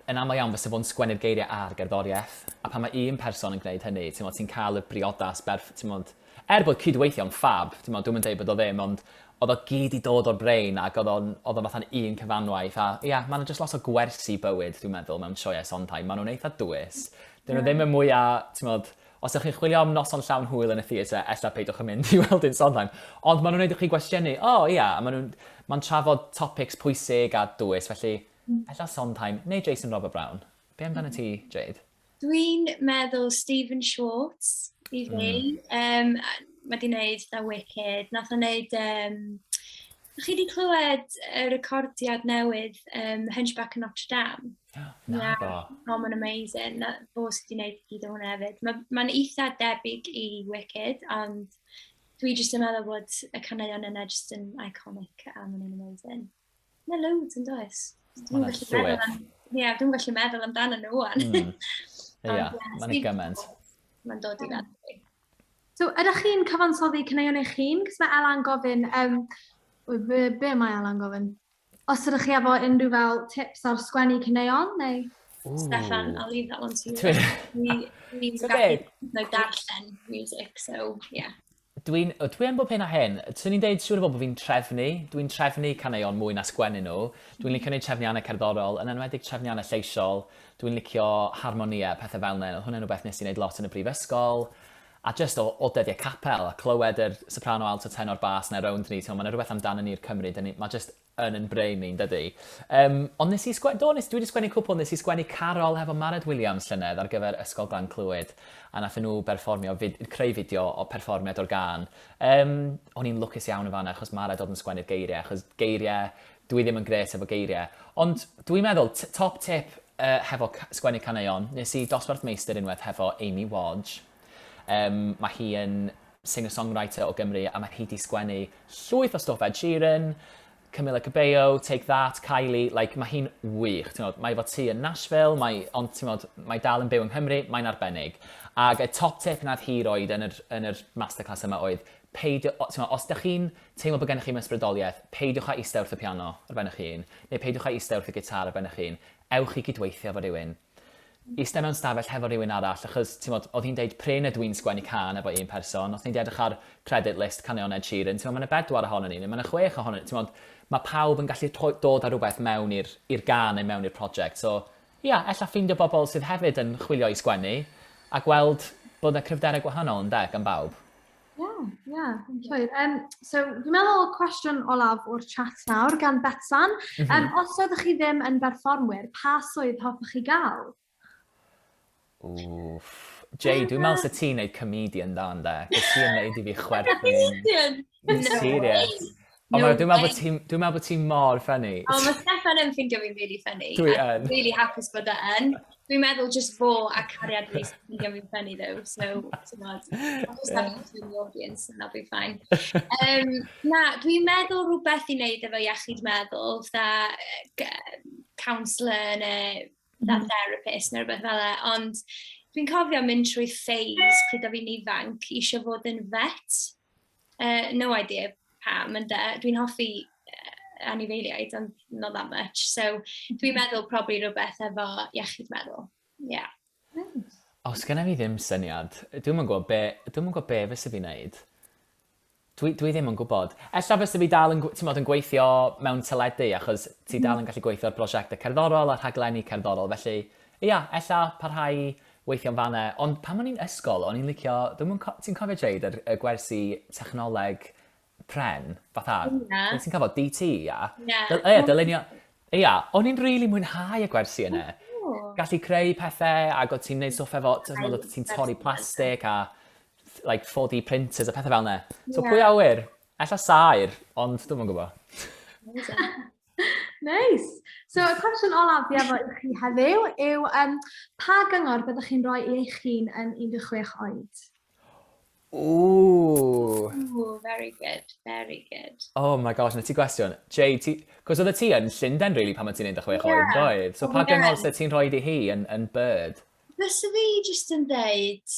Speaker 2: Yn aml iawn, fysa fo'n sgwennu'r geiriau a'r gerddoriaeth. A pan mae un person yn gwneud hynny, ti'n meddwl, ti'n cael y briodas berff... Ti'n meddwl, er bod cydweithio'n ffab, ti'n meddwl, dwi'm yn deud bod o ddim, ond oedd o gyd i dod o'r brain ac oedd o'n oedd o fatha'n un cyfanwaith a ia, ma' 'na jyst lot o gwersi bywyd dwi'n meddwl mewn sioeau Sondheim, maen nhw'n eitha dwys. Dyn nhw ddim y mwya, t'mod, os ydych chi'n chwilio am noson llawn hwyl yn y theatr, ella peidiwch yn mynd i weld un Sondheim. Ond maen nhw'n neud i chi gwestiynu, o oh, ia, a maen nhw'n ma'n trafod topics pwysig a dwys, felly ella Sondheim neu Jason Robert Brown. Be amdano ti, Jade?
Speaker 3: Dwi'n meddwl Stephen Schwartz i fi. Mm. Um, mae di wneud The Wicked. Nath o wneud... Um, chi wedi clywed y recordiad newydd um, Hunchback of Notre Dame?
Speaker 2: Na, do.
Speaker 3: Oh, mae'n amazing. Na, fo sydd wedi gwneud gyd o hwnna hefyd. Mae'n ma eitha debyg i Wicked, ond dwi jyst yn meddwl bod y caneuon yna jyst yn iconic a maen nhw'n amazing. Mae loads yn does?
Speaker 2: Dwi'n gallu
Speaker 3: meddwl am... Ie, dwi'n gallu meddwl amdano nhw wan.
Speaker 2: Mm. Ie, mae'n gymaint.
Speaker 3: Mae'n dod i feddwl.
Speaker 1: So, ydych chi'n cyfansoddi caneuon eich hun? Cos mae Elan gofyn, um, be, be mae Elan gofyn? Os ydych chi efo unrhyw fel tips ar sgwennu caneuon, neu?
Speaker 3: Ooh. Steffan, I'll leave that one to you. Dwi'n gallu darllen music, so yeah.
Speaker 2: Dwi'n dwi yn bob hyn a hyn. Swn i'n deud siŵr o fod bod fi'n trefnu. Dwi'n trefnu caneuon mwy na sgwennu nhw. Dwi'n licio gwneud trefniannau cerddorol, yn enwedig trefniannau lleisiol. Dwi'n licio harmonïau, pethau fel 'na. Oedd hwnna'n rhywbeth nes i wneud lot yn y brifysgol. A jyst o, o dyddiau capel, a clywed yr soprano, alto, tenor, bass 'na rownd ni. Ti'n gwbod, mae 'na rhywbeth amdano ni'r Cymry. Dyn ni, mae jyst yn yn brain ni, dydy. Um, ond nes i sgwennu, do, nes, dwi wedi sgwennu cwpl, nes i sgwennu carol hefo Mared Williams llynedd ar gyfer Ysgol Glan Clwyd, a nath nhw berfformio, fid, creu fideo o perfformiad o'r gan. Um, o'n i'n lwcus iawn yn fanna, achos Mared oedd yn sgwennu'r geiriau, achos geiriau, dwi ddim yn gret efo geiriau. Ond dwi'n meddwl, top tip hefo sgwennu caneuon, nes i dosbarth meistr unwaith hefo Amy Wadge. Um, mae hi yn singer-songwriter o Gymru a mae hi 'di sgwennu llwyth o stwff Ed Sheeran, Camila Cabello, Take That, Kylie, like, mae hi'n wych, ti'n meddwl, mae efo tŷ yn Nashville, mae, ond ti'n meddwl, mae dal yn byw yng Nghymru, mae'n arbennig. Ac y top tip nath hi roed yn yr, yn yr masterclass yma oedd, peidio, ti'n meddwl, os ydych chi'n teimlo bod gennych chi'm ysbrydoliaeth, peidiwch â eistedd wrth y piano ar ben eich hun, neu peidiwch â eistedd wrth y gitar ar ben eich hun, ewch i gydweithio efo rhywun. Iste mewn stafell hefo rhywun arall, achos timod, oedd hi'n deud prin ydw i'n sgwennu cân efo un person, os ni'n 'di edrych ar credit list caneuon Ed Sheeran, timod, ma' 'na bedwar ohonon ni, neu ma' 'na chwech ohonon ni, timod, ma' pawb yn gallu rhoi, dod â rhywbeth mewn i'r i'r gân neu mewn i'r project, so ia, ella ffeindio bobl sydd hefyd yn chwilio i sgwennu, a gweld bod 'na cryfderau gwahanol ynde, gan bawb.
Speaker 1: Ie, ie, yn llwyr. Um, so, fi'n meddwl cwestiwn olaf o'r chat nawr gan Betsan. Mm -hmm. um, os oeddech chi ddim yn berfformwyr, pa swydd hoffech chi gael?
Speaker 2: Wff. Jay, dwi'n meddwl sy'n ti'n neud comedian da ynde? Cos ti'n neud i fi chwerthin.
Speaker 3: Comedian?
Speaker 2: Serious. No Ond dwi'n meddwl bod ti'n dwi'n meddwl bod ti'n mor ffynnu.
Speaker 3: O, mae Steffan yn ffeindio fi'n really funny.
Speaker 2: Dwi yn.
Speaker 3: Really hapus bod e yn. Dwi'n meddwl just fo a cariad fi sy'n ffeindio fi'n funny though. So, ti'n gwbod, I'll just have you in the audience and that'll be fine. Um, na, dwi'n meddwl rhywbeth i wneud efo iechyd meddwl, fatha counsellor neu fatha therapist neu rhywbeth fel 'na. Ond dwi'n cofio mynd trwy phase pryd o fi'n ifanc eisiau fod yn vet. No idea pam, ynde. Dwi'n hoffi anifeiliaid, ond not that much. So dwi'n meddwl probably rhywbeth efo iechyd meddwl. Yeah.
Speaker 2: Nice. O, sgynna fi ddim syniad. Dwi'm yn gwybod be, dwi'm yn gwybod be fysa fi'n neud. Dwi, dwi ddim yn gwybod. Ella fysa fi dal yn, ti'n yn gweithio mewn teledu, achos ti dal yn gallu gweithio ar brosiectau cerddorol a rhaglenni cerddorol, felly ia, ella parhau weithio'n fan'na. Ond pan o'n i'n ysgol, o'n i'n licio, dwi'm yn co- ti'n cofio Jade, yr, y gwersi technoleg pren, fatha,
Speaker 3: Ie.
Speaker 2: beth ti'n cofio, DT, ia?
Speaker 3: Ie.
Speaker 2: Dyl- Ie, dylunio, ia, o'n i'n rili mwynhau y gwersi yna.
Speaker 3: O.
Speaker 2: Gallu creu pethau, ac o't ti'n neud stwff efo, ti'n gwbod, o't ti'n torri plastig a like 4D printers a pethau fel yna. So
Speaker 3: Ie.
Speaker 2: pwy a ŵyr? Ella saer, ond dwi'm yn gwybod.
Speaker 1: Nice. So, y cwestiwn olaf fi efo i chi heddiw yw, um, pa gyngor byddwch chi'n rhoi i eich hun yn 16 oed?
Speaker 2: Ooh.
Speaker 3: Ooh, very good, very good.
Speaker 2: Oh my gosh, na ti gwestiwn. Jay, ti... Cos oedd ti yn Llundain, really, pan oedd ti'n 16
Speaker 3: yeah.
Speaker 2: oed, doedd? So pa gyngor sydd ti'n rhoi i hi yn, yn Bird?
Speaker 3: Fysa fi jyst yn dweud,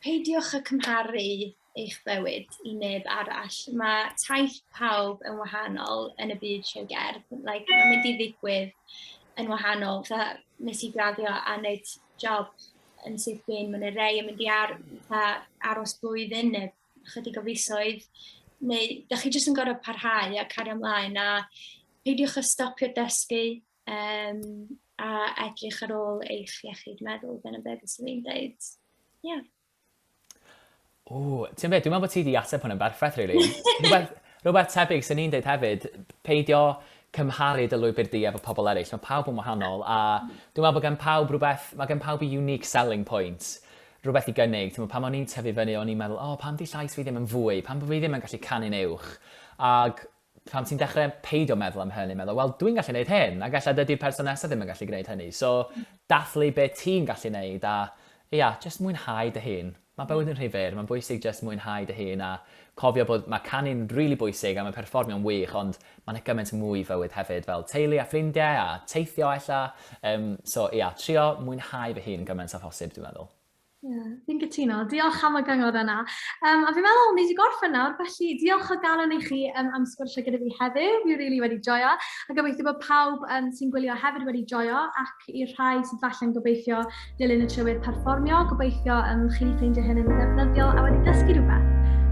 Speaker 3: peidiwch â cymharu eich bywyd i neb arall. Mae taith pawb yn wahanol yn y byd sioe gerdd. Like, mae'n mynd i ddigwydd yn wahanol. Fatha, nes i graddio a wneud job yn syth bin, mae yna rei yn mynd i ar, fatha, aros blwyddyn neu chydig o fisoedd. Neu, da chi jyst yn gorfod parhau a cario ymlaen a peidiwch â stopio dysgu um, a edrych ar ôl eich iechyd meddwl, dyna beth fyswn i'n dweud. Yeah.
Speaker 2: O, ti'n beth, dwi'n meddwl bod ti wedi ateb hwnna'n berffaith, really. Rhywbeth, rhywbeth tebyg sy'n ni'n deud hefyd, peidio cymharu dy lwybr di efo pobl eraill. Mae pawb yn wahanol, a dwi'n meddwl bod gen pawb rhywbeth, mae gen pawb i unique selling point, rhywbeth i gynnig. Ti'n meddwl, pan o'n i'n tyfu fyny, o'n i'n meddwl, o, oh, pam di llais fi ddim yn fwy, pam bod fi ddim yn gallu canu'n uwch. Ac pan ti'n dechrau peidio meddwl am hynny, meddwl, wel, dwi'n gallu gwneud hyn, ac ella dydy'r person nesaf ddim yn gallu gwneud hynny. So, dathlu be ti'n gallu gwneud, a ia, just mwynhau dy hun. Mae bywyd yn rhy fyr, mae'n bwysig just mwynhau dy hun, a cofio bod mae canu'n rili really bwysig a mae perfformio'n wych, ond mae yna gymaint mwy i fywyd hefyd, fel teulu a ffrindiau a teithio ella. Um, so ia, trio mwynhau fy hun gymaint â phosib, dwi'n meddwl.
Speaker 1: Ie, yeah, fi'n cytuno. Diolch am y gyngor yna. Um, a fi'n meddwl, ni wedi gorffen nawr, felly diolch o galon i chi um, am sgwrsio gyda fi heddiw. Fi rili really wedi joio. A gobeithio bod pawb um, sy'n gwylio hefyd wedi joio, ac i'r rhai sydd falle'n gobeithio dilyn y trywydd perfformio, gobeithio um, chi ffeindio hyn yn ddefnyddiol a wedi dysgu rhywbeth.